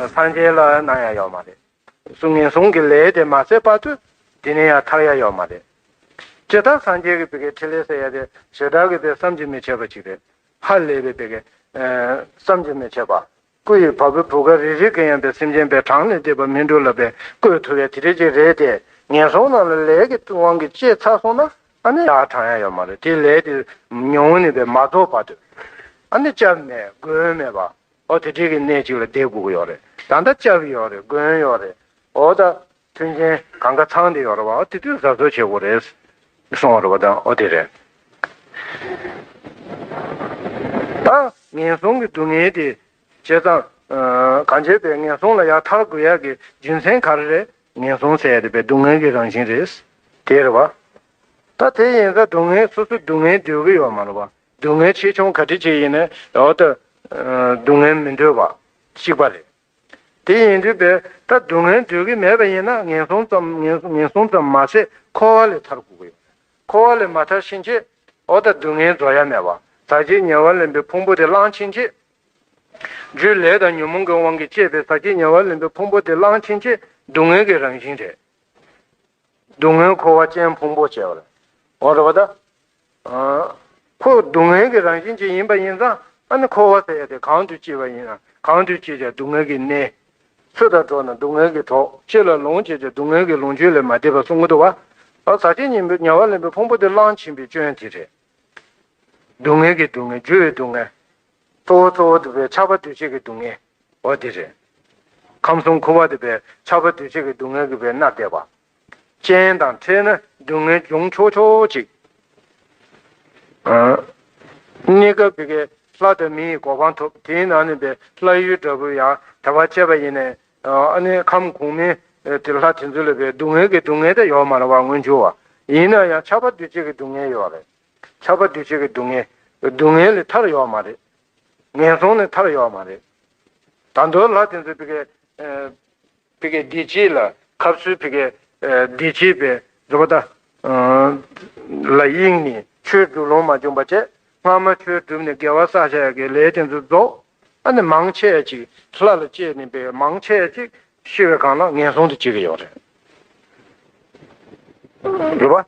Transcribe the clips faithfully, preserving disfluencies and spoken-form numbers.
སངས་རྒྱས་ལ་གནང་ཡ་ཡོད་མ་རེད། སུ་ངན་སོང་གི་ལས་དེ་མ་ཟད་བར་དུ་དེ་ནས་ཡང་ཐར་ཡ་ཡོད་མ་རེད། ཇི་ལྟར་སངས་རྒྱས་ཀྱི་བི་གའི་ཕྲིན་ལས་ཟེར་ཡ་དེ་ཞེ་དྲག་གི་དེ་བསམ་གྱིས་མི་ཁྱབ་པ་ཅིག་རེད། ཧ་ལས་པའི་བི་གའི་བསམ་གྱིས་མི་ཁྱབ་པ། སྐུ་ཡི་བ་སྤུའི་བུ་ག་རེ་རེ་གིས་ཡང་པའི་སེམས་ཅན་པའི་གྲངས་ལས་འདས་པ་སྨིན་གྲོལ་ལ་པའི་བཀོད་ཐུབ་ཡ་དེ་འདྲ་ཅིག་རེད་དེ། ངན་སོང་རྣམས་ལ་ལས་ཀྱི་དབང་གིས་སྐྱེས་ཚར་སོང་ན་ཨ་ནི་ཡར་དྲང་ཡ་ཡོད་མ་རེད། དེ་ལས་དེ་མྱོང་ནས་པའི་མ་རྫོགས་བར་དུ་ཨ་ནི་སྐྱབས་མེད་མགོན་མེད་པ། ཨོ་དེ་འདྲའི་གི་གནས་གཅིག་ལ་བསྡད་དགོས་ཀྱི་ཡོད་རེད། ད་ལྟ་སྐྱབས་ཡོད་རེད། མགོན་ཡོད་རེད། ཨོ་ད་མཐུན་རྐྱེན་གང་ག་ཚང་བསྡད་ཡོད་རེད་བ། ཨོ་དེ་དུས་གཟབ་གཟབ་བྱེད་དགོས་རེད་གསུངས་པ་རེད་བ། ད་ཨོ་དེ་རེད། ད་ངན་སོང་གི་སྡུག་བསྔལ་དེ་བྱས་ཙང་གང་བྱས་པའི་ངན་སོང་ལ་ཡར་ཐར་དགོས་ཡག་གི་རྒྱུ་མཚན་ག་རེ་རེད། ངན་སོང་ཟེར་ཡ་དེ་པའི་སྡུག་བསྔལ་གྱི་རང་བཞིན་རེད། དེ་རེད་བ། ད་དེ་ཡིན་ཙང་སྡུག་བསྔལ་སོ་སོ་སྡུག་བསྔལ་འདོད་ཀྱི་ཡོད་མ་རེད་བ། སྡུག་བསྔལ་ཆེ་ཆུང་ག་འདྲ་ཅིག་ཡིན་ནའི་འོ་ད་སྡུག་བསྔལ་མི་འདོད་པ་གཅིག་པ་རེད། དེ་ཡིན་དུས་པས་ད་སྡུག་བསྔལ་འདོད་ཀྱི་མེད་པ་ཡིན་ན་ངན་སོང་ཙམ་ངན་ངན་སོང་ཙམ་མ་ཟད་འཁོར་བ་ལས་ཐར་དགོས་ཀྱི་ཡོད། འཁོར་བ་ལས་མ་ཐར་ཕྱིན་ཆད་འོ་ད་སྡུག་བསྔལ་རྫོགས་ཡ་མེད་པ། ཟག་བཅས་ཉེ་བར་ལེན་པའི་ཕུང་པོ་དེ་བླངས་ཕྱིན་ཆད། རྒྱུ་ལས་དང་ཉོན་མོངས་ཀྱི་དབང་གིས་སྐྱེས་པའི་ཟག་བཅས་ཉེ་བར་ལེན་པའི་ཕུང་པོ་དེ་བླངས་ཕྱིན་ཆད་སྡུག་བསྔལ་གྱི་རང་བཞིན་རེད། སྡུག་བསྔལ་འཁོར་བ་ཅན་ཕུང་པོ་བྱས་པ་རེད། འོ་རེད་བ་ད། ཁོ་སྡུག་བསྔལ་གྱི་རང་བཞིན་ཅིག་ཡིན་པ་ཡིན་ཙང་ཨ་ནི་འཁོར་བ་ཟེར་ཡ་དེ་གང་དུ་སྐྱེས་པ་ཡིན་ན་གང་དུ་སྐྱེས་ཀྱང་སྡུག་བསྔལ་གྱི་གནས། སུ་དང་འགྲོགས་ན་སྡུག་བསྔལ་གྱི་གྲོགས། ཅི་ལ་ལོངས་སྤྱད་ཀྱང་སྡུག་བསྔལ་གྱི་ལོངས་སྤྱོད་ལས་མ་འདས་པ་གསུང་གི་འདུག་བ། ཨ་ཟག་བཅས་ཉེ་བར་ལེན་པའི་ཕུང་པོ་དེ་བླངས་ཕྱིན་པའི་སྐྱོན་དེ་རེད། སྡུག་བསྔལ་གྱི་སྡུག་བསྔལ་རྒྱུ་བའི་སྡུག་བསྔལ། གཙོ་བོ་གཙོ་བོ་དེ་པའི་ཆགས་པ་འདུ་བྱེད་ཀྱི་སྡུག་བསྔལ། འོ་དེ་རེད། ཁམས་གསུམ་འཁོར་བ་དེ་པའི་ཆགས་པ་འདུ་བྱེད་ཀྱི་སྡུག་བསྔལ་གྱིས་པའི་མནར་བསྡད་པ། རྐྱེན་དང་འཕྲད་ན་སྡུག་བསྔལ་འབྱུང་ཆོག་ཆོག་ཅིག་གནས་སྐབས་དེ་གའི་ལྷ་དང་མི་ཡི་གོ་འཕང་ཐོབ། དེའི་ནང་ནས་པའི་ལྷ་ཡུལ་འདྲ་པོ་ཡང་དལ་བ་སྤྱད་པ་ཡིན་ནའི་ཨ་ནི་ཁམས་གོང་མའི་དེ་ལྷ་དེ་ཚོ་ལ་པའི་སྡུག་བསྔལ་གྱི་སྡུག་བསྔལ་དེ་ཡོད་མ་རེད་བ། མངོན་གྱུར་བ། ཡིན་ན་ཡང་ཆགས་པ་འདུ་བྱེད་ཀྱི་སྡུག་བསྔལ་ཡོད་རེད། ཆགས་པ་འདུ་བྱེད་ཀྱི་སྡུག་བསྔལ། སྡུག་བསྔལ་ལས་ཐར་ཡོད་མ་རེད། ངན་སོང་ལས་ཐར་ཡོད་མ་རེད། ད་དུང་ལྷ་དེ་ཚོ་ཕ་གི་ཨ་ཕ་གི་བདེ་སྐྱིད་ལ་ཁབ་སུ་ཕ་གི་ཨ་བདེ་སྐྱིད་པའི་རེད་བ་ད། ཨ་ལ་གཡེངས་ནས་ཆོས་སྒྲུབ་ལོང་མ་བྱུང་བ་བྱས། སྔ་མ་ཆོས་བསྒྲུབས་ནས་དགེ་བ་བསགས་བཞག་ཡ་གི་ལས་དེ་ཚོ་རྫོགས། ཨ་ནི་མང་ཆེ་བ་ཅིག་ལྷ་ལ་སྐྱེས་ནས་པའི་མང་ཆེ་བ་ཅིག་ཤི་བའི་སྒང་ལ་ངན་སོང་དུ་སྐྱེ་གི་ཡོད་རེད། རེད་བ།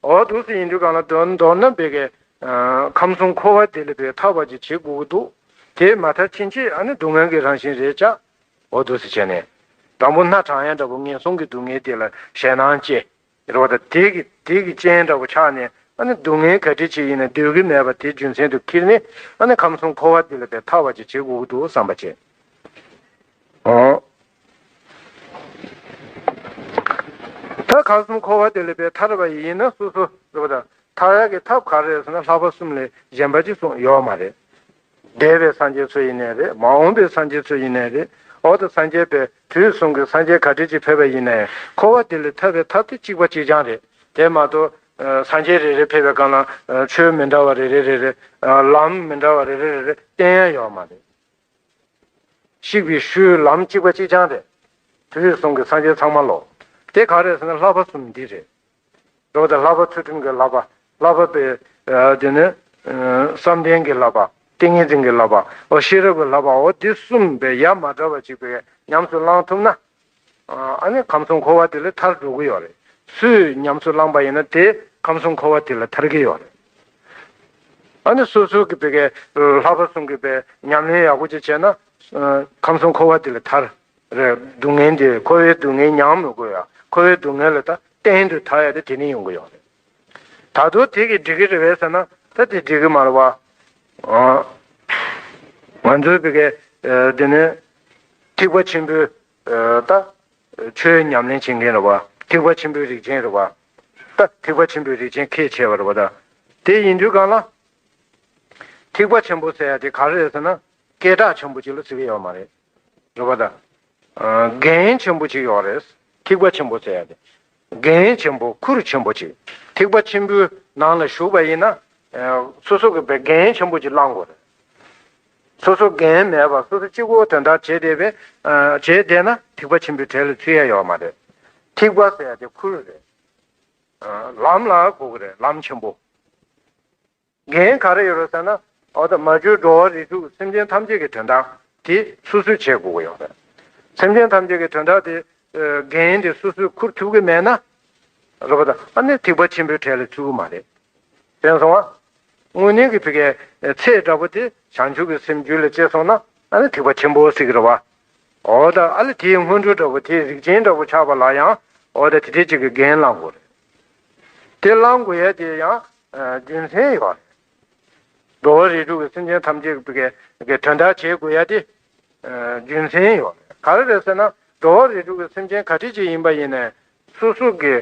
འོ་འདུག་སེ་ཡིན་དུས་གང་ལ་མདོར་མདོར་ན་བོད་ཀྱི་ཨ་ཁམས་གསུམ་འཁོར་བ་འདི་ལས་བོད་ཐར་བ་ཅིག་བྱེད་དགོས་ཀྱི་འདུག་དེ་མ་ཐར་ཕྱིན་ཆད་ཨ་ནི་སྡུག་བསྔལ་གྱི་རང་བཞིན་རེད་ཤག་འོ་འདུག་སེ་བྱས་ནས་དང་པོ་སྣ་དྲངས་ཡ་འདྲ་པོ་ངན་སོང་གི་སྡུག་བསྔལ་དེ་ལ་ཞེད་སྣང་སྐྱེ། རེད་བ་ད། དེ་གི་དེ་གི་རྐྱེན་འདྲ་པོ་ཆགས་ནས་ཨ་ནི་སྡུག་བསྔལ་ག་འདྲ་ཅིག་ཡིན་ན་འདོད་ཀྱི་མེད་པ་དེ་རྒྱུ་མཚན་དུ་ཁྱེར་ནས་ཨ་ནི་ཁམས་གསུམ་འཁོར་བ་འདི་ལས་བོད་ཐར་བ་ཅིག་བྱེད་དགོས་ཀྱི་འདུག་བསམ་པ་བྱས། ཨོ། ད་ཁམས་གསུམ་འཁོར་བ་དེ་ལས་པའི་ཐར་བ་ཡིན་ན་སོ་སོ་རེད་པ། ད་ཐར་ཡག་གི་ཐབས་ག་རེ་རེད་ཟེར་ན་ལྷག་པ་གསུམ་ལས་གཞན་པ་ཅིག་གསུངས་ཡོད་མ་རེད། འདས་པའི་སངས་རྒྱས་ཚོ་ཡིན་ནའི་རེད། མ་འོངས་པའི་སངས་རྒྱས་ཚོ་ཡིན་ནའི་རེད། འོ་ད་སངས་རྒྱས་པའི་དུས་གསུམ་གྱི་སངས་རྒྱས་ག་འདྲ་ཅིག་ཕེབས་པ་ཡིན་ནའི་འཁོར་བ་དེ་ལས་ཐར་བའི་ཐབས་དེ་གཅིག་པ་གཅིག་རྐྱང་རེད། དེ་མ་གཏོགས་སངས་རྒྱས་རེ་རེ་ཕེབས་པའི་སྒང་ལ་ཆོས་མི་འདྲ་བ་རེ་རེ་རེ་རེ་ལམ་མི་འདྲ་བ་རེ་རེ་རེ་རེ་བསྟན་ཡ་ཡོད་མ་རེད། གཤེགས་པའི་ཤུལ་ལམ་གཅིག་པ་གཅིག་རྐྱང་རེད། དུས་གསུམ་གྱི་སངས་རྒྱས་ཚང་མ་ལོ། དེ་ག་རེ་ཟེར་ན་བསླབ་པ་གསུམ་འདི་རེད། རེད་པ། ད་བསླབ་པ་ཚུལ་ཁྲིམས་ཀྱི་བསླབ་པ། བསླབ་པ་པའི་དེ་ནི་བསམ་གཏན་གྱི་བསླབ་པ། ཏིང་ངེ་འཛིན་གྱི་བསླབ་པ། འོ་ཤེས་རབ་ཀྱི་བསླབ་པ། འོ་འདི་གསུམ་པའི་ཡ་མ་བྲལ་བ་གཅིག་པའི་ཉམས་སུ་བླང་ཐུབ་ན། ཨ་ནི་ཁམས་གསུམ་འཁོར་བ་དེ་ལས་ཐར་འགྲོ་གི་ཡོད་རེད། སུས་ཉམས་སུ་བླངས་པ་ཡིན་ན་དེ་ཁམས་གསུམ་འཁོར་བ་དེ་ལས་ཐར་གི་ཡོད་རེད། ཨ་ནི་སོ་སོ་གི་བི་གའི་བསླབ་པ་གསུམ་གི་བི་ཉམས་ལེན་ཡག་པོ་ཅིག་བྱས་ན་ཁམས་གསུམ་འཁོར་བ་དེ་ལས་ཐར་རེད། སྡུག་བསྔལ་འདི་འཁོར་བའི་སྡུག་བསྔལ་མྱང་མི་དགོས་ཡ། འཁོར་བའི་སྡུག་བསྔལ་ལས་ད་གཏན་དུ་ཐར་ཡ་དེ་དེ་ནས་ཡོང་གི་ཡོད་རེད། ད་དུང་དེ་གི་འགྲིག་གི་རེད་པས་ཟེར་ན་ད་དེ་འགྲིག་གི་མ་རེད་པ། ང་ཚོའི་བི་གའི་དེ་ནི་ཐེག་པ་ཆེན་པོའི་ད་ཆོས་ཉམས་ལེན་བྱེད་མཁན་རེད་པ། ཐེག་པ་ཆེན་པོའི་རིགས་ཅན་རེད་པ། ད་ཐེག་པ་ཆེན་པོའི་རིགས་ཅན་ཁས་འཆེ་བ་རེད་པ། ད་དེ་ཡིན་དུས་གང་ལ་ཐེག་པ་ཆེན་པོ་ཟེར་ཡ་དེ་ག་རེ་རེད་ཟེར་ན་སྐད་གྲགས་ཆེན་པོ་ཅིག་ལ་ཟེར་གི་ཡོད་མ་རེད། རེད་པ། ད་འགན་ཆེན་པོ་ཅིག་ཡོད་རེད། ཐེག་པ་ཆེན་པོ་ཟེར་ཡ་དེ། འགན་ཆེན་པོ་ཁུར་ཆེན་པོ་ཅིག་ཐེག་པ་ཆེན་པོའི་ནང་ལ་ཞུགས་པ་ཡིན་ན། སོ་སོ་གི་བའི་འགན་ཆེན་པོ་ཅིག་བླང་དགོས་རེད། སོ་སོ་འགན་མེད་པར་སོ་སོ་གཅིག་པོ་དོན་དག་བྱས་བསྡད་པས། བྱས་བསྡད་ན་ཐེག་པ་ཆེན་པོའི་གྲལ་ལ་ཚུད་ཡ་ཡོད་མ་རེད། ཐེག་པ་ཟེར་ཡ་དེ་ཁུར་རེད། ལམ་ལ་དགོས་ཀྱི་རེད། ལམ་ཆེན་པོ། འགན་ག་རེ་ཡོད་རེད་ཟེར་ན། འོ་ད་མ་གྱུར་འགྲོ་བ་རིགས་དྲུག་སེམས་ཅན་ཐམས་ཅད་ཀྱི་དོན་དག་དེ་སོ་སོས་བྱེད་དགོས་ཀྱི་ཡོད་རེད། སེམས་ཅན་ཐམས་ཅད་ཀྱི་དོན་དག་དེ་འགན་དེ་སོ་སོས་འཁུར་ཐུབ་ཀྱི་མེད་ན། རེད་པ་ད། ཨ་ནི་ཐེག་པ་ཆེན་པོའི་གྲས་ལ་ཚུད་ཀྱི་མ་རེད། དྲན་སོང་ང་། དངོས་གནས་ཀྱི་བི་ཀའི་ཚད་འདྲ་པོ་དེ་བྱང་ཆུབ་ཀྱི་སེམས་རྒྱུད་ལ་སྐྱེས་སོང་ན། ཨ་ནི་ཐེག་པ་ཆེན་པོ་ཟེར་གྱི་རེད་པ། འོ་ད་ཨ་ལེ་དེའི་སྔོན་འགྲོ་འདྲ་པོ་དེ་རིགས་ཅན་འདྲ་པོ་ཆགས་པ་ལ་ཡང་། འོ་ད་དེ་འདྲའི་ཅིག་གི་འགན་བླང་དགོས་རེད། དེ་བླང་དགོས་ཡ་དེ་ཡང་རྒྱུ་མཚན་ཡོད་རེད། འགྲོ་བ་རིགས་དྲུག་གི་སེམས་ཅན་ཐམས་ཅད་ཀྱི་བི་ཀའི་དོན་དག་བྱེད་དགོས་ཡ་དེ། རྒྱུ་མཚན་ཡོད་རེད། ག་རེ་རེད་ཟེར་ན། འགྲོ་བ་རིགས་དྲུག་གི་སེམས་ཅན་ག་འདྲ་ཅིག་ཡིན་པ་ཡིན་ནའི། སོ་སོ་གི་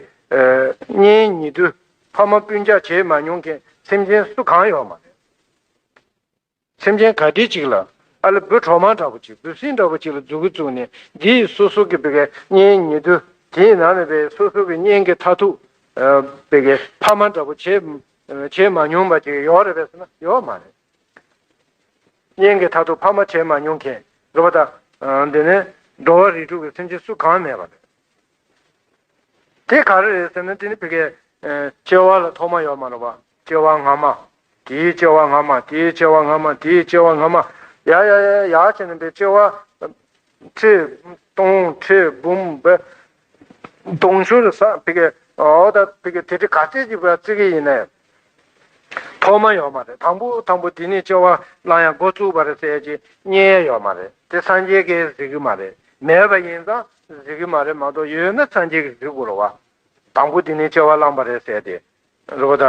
གཉེན་ཉེ་དུ་ཕ་མ་སྤུན་ཀྱག་བྱེད་མ་མྱོང་མཁན་སེམས་ཅན་སུ་གང་ཡོད་མ་རེད། སེམས་ཅན་ག་འདྲ་ཅིག་ལ། ཨ་ལེ་འབུ་གྲོག་མ་འདྲ་པོ་ཅིག་འབུ་སྲིན་འདྲ་པོ་ཅིག་ལ་མཛུབ་གུ་བཙུགས་ནས་འདི་ཡི་སོ་སོ་གི་བི་ཀའི་གཉེན་ཉེ་དུ། དེའི་ནང་ནས་བི་ཀའི་སོ་སོ་གི་གཉེན་གྱི་མཐར་ཐུག་བི་ཀའི་ཕ་མ་འདྲ་པོ་བྱེད་བྱེད་མ་མྱོང་པ་ཅིག་ཡོད་རེད་པས་ཟེར་ན་ཡོད་མ་རེད། གཉེན་གྱི་མཐར་ཐུག་ཕ་མ་བྱེད་མ་མྱོང་མཁན་རེད་པ་ད། འདི་ནི་འགྲོ་བ་རིགས་དྲུག་གི་སེམས་ཅན་སུ་གང་མེད་པ་རེད། དེ་ག་རེ་རེད་ཟེར་ན། དེ་ནི་བི་ཀའི་སྐྱེ་བ་ལ་ཐོག་མ་ཡོད་མ་རེད་པ། སྐྱེ་བ་སྔ་མ། དེའི་སྐྱེ་བ་སྔ་མ། དེའི་སྐྱེ་བ་སྔ་མ། དེའི་སྐྱེ་བ་སྔ་མ། ཡ་ཡ་ཡ་ཡ་བྱས་ནས་བི་ཀའི་སྐྱེ་བ་ཁྲི་སྟོང་ཁྲི་འབུམ་བི་ཀའི་དུང་ཕྱུར་ས་བི་ཀའི། འོ་ད་བི་ཀའི་དེ་འདྲ་ག་ཚད་ཅིག་བརྩི་གི་ཡིན་ནའི། ཐོག་མ་ཡོད་མ་རེད། དང་པོ་དང་པོ་དེ་ནས་སྐྱེ་བ་བླངས་ཡ་འགོ་བཙུགས་པ་རེད་ཟེར་གྱི་རྙེད་ཡ་ཡོད་མ་རེད། དེ་སངས་རྒྱས་ཀྱིས་གཟིགས་ཀྱི་མ་རེད། མེད་པ་ཡིན་ཙང་གཟིགས་ཀྱི་མ་རེད་མ་གཏོགས། ཡོད་ན་སངས་རྒྱས་ཀྱིས་གཟིགས་དགོས་རེད་པ། དང་པོ་དེ་ནས་སྐྱེ་བ་བླངས་པ་རེད་ཟེར་ཏེ། རེད་པ་ད།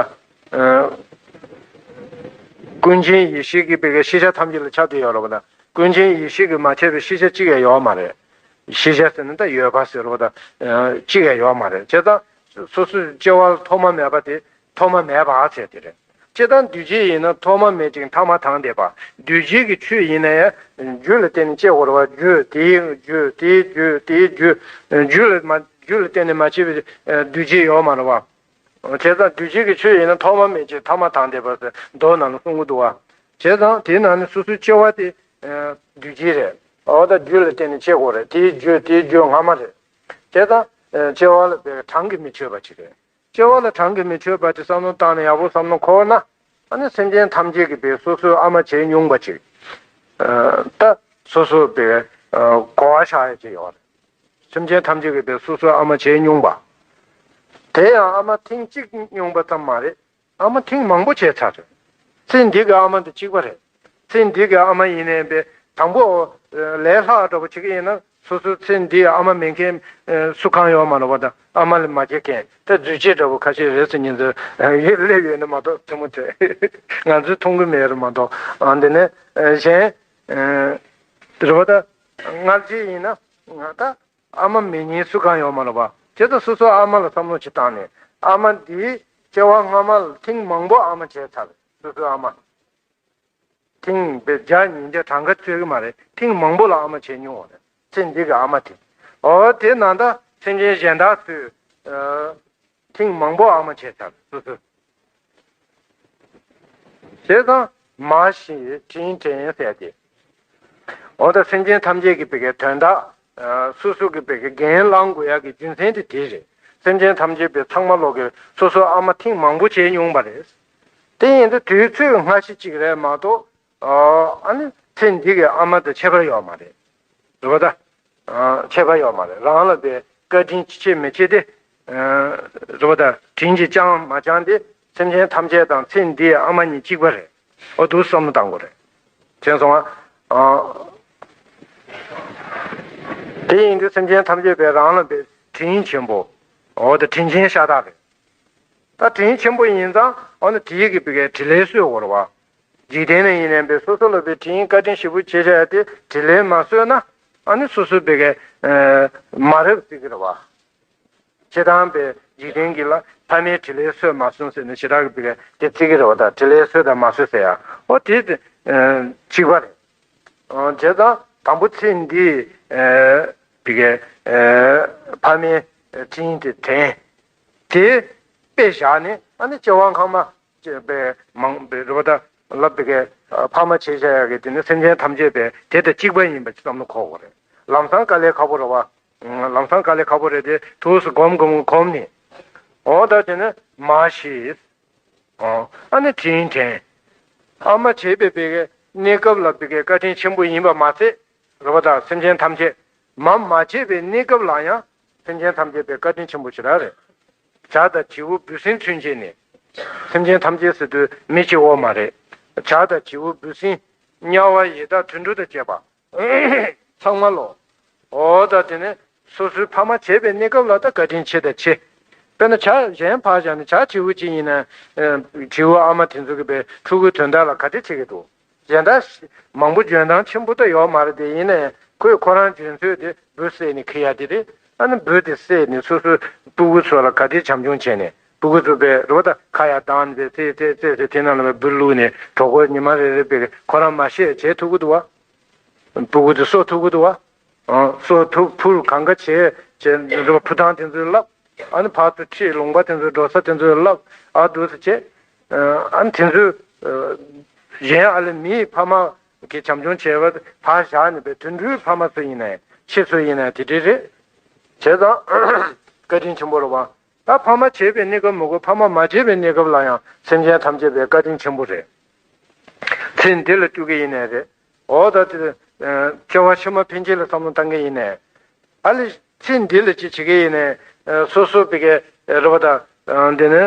ཀུན་མཁྱེན་ཡེ་ཤེས་ཀྱིས་བི་ཀའི་ཤེས་བྱ་ཐམས་ཅད་ལ་ཁྱབ་བསྡད་ཡོད་རེད་པ་ད། ཀུན་མཁྱེན་ཡེ་ཤེས་ཀྱིས་མ་ཁྱབ་པའི་ཤེས་བྱ་གཅིག་ཡང་ཡོད་མ་རེད། ཤེས་བྱ་ཟེར་ན་ད་ཡོད་པ་ཟེར་རེད་པ་ད། གཅིག་ཡང་ཡོད་མ་རེད། བྱས་ཙང་སོ་སོའི་སྐྱེ་བ་ལ་ཐོག་མ་མེད་པ་དེ་ཐོག་མ་མེད་པ་ཟེར་དེ་རེད། སྤྱིར་བཏང་འདུས་བྱས་ཡིན་ན་ཐོག་མ་མེད་ཅིང་ཐ་མ་དང་ལྡན་པ། འདུས་བྱས་ཀྱི་ཆོས་ཡིན་ན་ཡང་རྒྱུ་ལ་བརྟེན་ནས་སྐྱེ་དགོས་རེད་པ། རྒྱུ་དེའི་རྒྱུ་དེའི་རྒྱུ་དེའི་རྒྱུ། རྒྱུ་ལ་མ་རྒྱུ་ལ་བརྟེན་ནས་མ་སྐྱེས་པའི་འདུས་བྱས་ཡོད་མ་རེད་པ། བྱས་ཙང་འདུས་བྱས་ཀྱི་ཆོས་ཡིན་ན་ཐོག་མ་མེད་ཅིང་ཐ་མ་དང་ལྡན་པ་ཟེར་མདོ་ནང་ལ་གསུང་གི་འདུག་པ། བྱས་ཙང་དེའི་ནང་ནས་སོ་སོའི་སྐྱེ་བ་དེ་འདུས་བྱས་རེད། འོ་ད་རྒྱུ་ལ་བརྟེན་ནས་སྐྱེ་དགོས་རེད། དེའི་རྒྱུ་དེའི་རྒྱུ་སྔ་མ་རེད། བྱས་ཙང་སྐྱེ་བ་ལ་བའི་གྲངས་ཀྱིས་མི་ཆོད་པ་ཅིག་རེད། སྐྱེ་བ་ལ་གྲངས་ཀྱིས་མི་ཆོད་པ་དེ་བསམ་བློ་བཏང་ནས་ཡག་པོ་བསམ་བློ་འཁོར་ན། ཨ་ནི་སེམས་ཅན་ཐམས་ཅད་ཀྱིས་བའི་སོ་སོའི་ཨ་མ་བྱས་མྱོང་པ་ཅིག་ད་སོ་སོ་བའི་གོ་བ་བཞག་ཡ་ཅིག་ཡོད་རེད། སེམས་ཅན་ཐམས་ཅད་ཀྱིས་བའི་སོ་སོའི་ཨ་མ་བྱས་མྱོང་པ། དེ་ཡང་ཨ་མ་ཐེངས་གཅིག་མྱོང་པ་ཙམ་མ་རེད། ཨ་མ་ཐེངས་མང་པོ་བྱས་ཚར་རེད། ཚེ་འདི་གི་ཨ་མ་འདི་གཅིག་པ་རེད། ཚེ་འདི་གི་ཨ་མ་ཡིན་ནའི་བའི་དང་པོ་ལས་སླ་འདྲ་པོ་བྱེད་ཀྱི་ཡིན་ན། སོ་སོའི་ཚེ་འདིའི་ཨ་མ་མེད་མཁན་སུ་གང་ཡོད་མ་རེད་པ་ད། ཨ་མ་ལས་མ་སྐྱེས་མཁན་ད་རྫུས་སྐྱེས་འདྲ་པོ་ཁ་ཤས་རེད་ཟེར་མཁན་ཚོ་ཡོད་སླེབས་ཡོད་ནི་མ་གཏོགས། མཚན་མོ་དེ་ང་ཚོས་མཐོང་གི་མེད་རེད་མ་གཏོགས། ཨ་འདི་ནས་གཞན་རེད་པ་ད། སྔ་རྗེས་ཡིན་ན་ང་ད། ཨ་མ་མེད་མཁན་སུ་གང་ཡོད་མ་རེད་པ། བྱས་ཙང་སོ་སོའི་ཨ་མ་ལ་བསམ་བློ་ཅིག་བཏང་ནས། ཨ་མ་འདིའི་སྐྱེ་བ་སྔ་མ་ལ་ཐེངས་མང་པོ་ཨ་མ་བྱས་ཚར་རེད། སོ་སོའི་ཨ་མ། ཐེངས་བརྒྱ་ཉིས་བརྒྱ་གྲངས་ཀ་ཚོད་ཀྱི་མ་རེད། ཐེངས་མང་པོ་ལ་ཨ་མ་བྱས་མྱོང་བ་རེད། ཚེ་འདི་གི་ཨ་མ་དེ། འོ་དེ་ནང་ད་སེམས་ཅན་གཞན་དག་ཚོས་ཐེངས་མང་པོ་ཨ་མ་བྱས་ཚར་རེད། སོ་སོའི། བྱས་ཙང་མ་ཤི་དྲིན་དྲན་ཟེར་ཏེ། འོ་ད་སེམས་ཅན་ཐམས་ཅད་ཀྱི་བི་ཀའི་དོན་དག་སོ་སོ་གི་བི་ཀའི་འགན་བླང་དགོས་ཡག་གི་རྒྱུ་མཚན་དེ་དེ་རེད། སེམས་ཅན་ཐམས་ཅད་བི་ཚང་མ་ལོག་གི་སོ་སོའི་ཨ་མ་ཐེངས་མང་པོ་བྱས་མྱོང་པ་རེད། དེ་ཡིན་དུས་དུས་ཚོད་སྔ་ཕྱི་གཅིག་རེད་མ་གཏོགས། ཨ་ནི་ཚེ་འདི་གི་ཨ་མ་དང་ཁྱད་པར་ཡོད་མ་རེད། རེད་པ་ད། ཁྱད་པར་ཡོད་མ་རེད། རང་ལ་བའི་བཀའ་དྲིན་ཆེ་མི་ཆེ་དེ། རེད་པ་ད། དྲིན་གྱིས་བསྐྱངས་མ་བསྐྱངས་དེ་སེམས་ཅན་ཐམས་ཅད་དང་ཚེ་འདིའི་ཨ་མ་གཉིས་གཅིག་པ་རེད། འོ་འདུག་བསམ་བློ་བཏང་དགོས་རེད། མཁྱེན་སོང་ང་། དེ་ཡིན་དུས་སེམས་ཅན་ཐམས་ཅད་བའི་རང་ལ་བའི་དྲིན་ཆེན་པོ། འོ་ད་དྲིན་ཆེན་ཤ་སྟག་རེད། ད་དྲིན་ཆེན་པོ་ཡིན་ཙང་འོ་ན་དེའི་གི་བའི་དྲིན་ལན་གསོ་དགོས་རེད་པ། འཇིག་རྟེན་ནས་ཡིན་ནའི་བའི་སོ་སོ་ལ་བའི་དྲིན་བཀའ་དྲིན་ཞེ་པོ་ཆེ་བྱས་ཏེ་དྲིན་ལན་མ་གསོས་ན། ཨ་ནི་སོ་སོའི་བའི་གི་མ་རབས་བརྩི་གི་རེད་པ། སྤྱིར་བཏང་བའི་འཇིག་རྟེན་གྱི་ལ་ཕ་མའི་དྲིན་ལན་གསོས་མ་གསོས་ཟེར་ནས་ཞེ་དྲག་གི་བའི་གི་དེ་བརྩི་གི་རེད་པ། ད་དྲིན་ལན་གསོས་དང་མ་གསོས་ཟེར་ཡ་འོ་དེ་གཅིག་པ་རེད། བྱས་ཙང་དང་པོ་ཚེ་འདིའི་བའི་གི་ཕ་མའི་དྲིན་དེ་དྲན། དེ་དཔེ་བཞག་ནས་ཨ་ནི་སྐྱེ་བ་སྔ་མ་ཅེས་པའི་མང་པའི་རེད་པ། ད་ལབ་པའི་གི་ཕ་མ་བྱས་བྱ་ཡག་གི་དེ་ནི་སེམས་ཅན་ཐམས་ཅད་པའི་དེ་དང་གཅིག་པ་ཡིན་པ་ཅིག་བསམ་བློ་འཁོར་དགོས་རེད། ལམ་སང་དཀའ་ལས་ཁག་པོ་རེད་པ། ལམ་སང་དཀའ་ལས་ཁག་པོ་རེད་དེ་ཐུགས་སུ་སྒོམ་སྒོམ་གོམས་ནས། འོ་ད་བྱས་ནས་མ་ཤི། ཨ་ནི་དྲིན་དྲན། ཨ་མ་བྱས་པའི་བའི་གི་གནས་སྐབས་ལ་བའི་གི་བཀའ་དྲིན་ཆེན་པོ་ཡིན་པ་མ་ཚད། རེད་པ། ད་སེམས་ཅན་ཐམས་ཅད། མ་མ་བྱས་པའི་གནས་སྐབས་ལ་ཡང་སེམས་ཅན་ཐམས་ཅད་པའི་བཀའ་དྲིན་ཆེན་པོ་ཞེ་དྲག་རེད། བྱ་དང་བྱིའུ་འབུ་སྲིན་ཚུན་ཆད་ནས། སེམས་ཅན་ཐམས་ཅད་ཟེར་དུས་མི་གཅིག་པོ་མ་རེད། བྱ་དང་བྱིའུ་འབུ་སྲིན། དམྱལ་བ་ཡི་དྭགས་དུད་འགྲོ་དང་བཅས་པ། ཚང་མ་ལོ། འོ་ད་དེ་ནས་སོ་སོའི་ཕ་མ་བྱས་པའི་གནས་སྐབས་ལ་ད་བཀའ་དྲིན་ཆེ་དང་ཆེ། དཔེར་ན་བྱ་གཞན་ཕར་བཞག་ནས་བྱ་བྱིའུ་གཅིག་ཡིན་ན། བྱིའུ་ཨ་མ་དེ་ཚོ་གི་པའི་ཕྲུ་གུའི་དོན་དག་ལ་ག་འདྲ་བྱེད་ཀྱི་འདུག་གཞན་དག་མང་པོ་འཇོན་ཐང་ཆེན་པོ་ད་ཡོད་མ་རེད་དེ། ཡིན་ནའི་ཁོས་ཁོ་རང་འཇོན་ཚོད་དེ་འབུ་བསད་ནས་འཁྱེར་ཡ་དེ་རེད། ཨ་ནི་འབུ་དེ་བསད་ནས་སོ་སོའི་སྤུ་གུ་ཚོ་ལ་ག་དེ་བྱམས་སྐྱོང་བྱས་ནས་སྤུ་གུ་ཚོ་པའི་རོ་ད་ཁ་ཡར་བཏང་ནས་པའི་ཙེ་ཙེ་ཙེ་ཟེར་དེ་ནང་ལ་པའི་འབུ་བླུགས་ནས་གྲོད་ཁོག་ཉི་མ་རེ་རེ་པའི་ཁོ་རང་མ་ཤེས་བྱེད་ཐུབ་ཀྱི་འདུག་བ། སྤུ་གུ་དེ་གསོ་ཐུབ་ཀྱི་འདུག་བ། ཨང་། སོ་ཐུག་ཕུར་གང་ག་བྱས་བྱས་འདི་བ་ཕུ་ཐང་དེ་ཚོའི་བསླབ། ཨ་ནི་བར་དུ་ཁྲིད་ལུང་པ་དེ་ཚོའི་འགྲོ་ས་དེ་ཚོའི་བསླབ། ཨ་འདུག་སེ་བྱས། ཨ་ནི་དེ་ཚོའི་གཞན་ཨ་ལེ་མིའི་ཕ་མ་གི་བྱམས་སྐྱོང་བྱས་པ་ཕར་བཞག་ནས་པའི་དུད་འགྲོའི་ཕ་མ་ཚོ་ཡིན་ནའི་ཁྱི་ཚོ་ཡིན་ནའི་དེ་འདྲའི་རེད། བྱས་ཙང་བཀའ་དྲིན་ཆེན་པོ་རེད་བ། ད་ཕ་མ་བྱས་པའི་གནས་སྐབས་མི་དགོས། ཕ་མ་མ་བྱས་པའི་གནས་སྐབས་ལ་ཡང་སེམས་ཅན་ཐམས་ཅད་པའི་བཀའ་དྲིན་ཆེན་པོ་རེད། ཚེ་འདི་ལ་སྐྱུག་གི་ཡིན་ནའི་རེད། འོ་ད་དེ་སྐྱེ་བ་ཕྱི་མ་ཕན་ཆད་ལ་བསམ་བློ་བཏང་གི་ཡིན་ནའི། ཨ་ལེ། ཚེ་འདི་ལ་ཅི་བྱེད་ཀྱི་ཡིན་ནའི། སོ་སོ་པི་ཀའི་རེ་བ་དང་། འདི་ནི་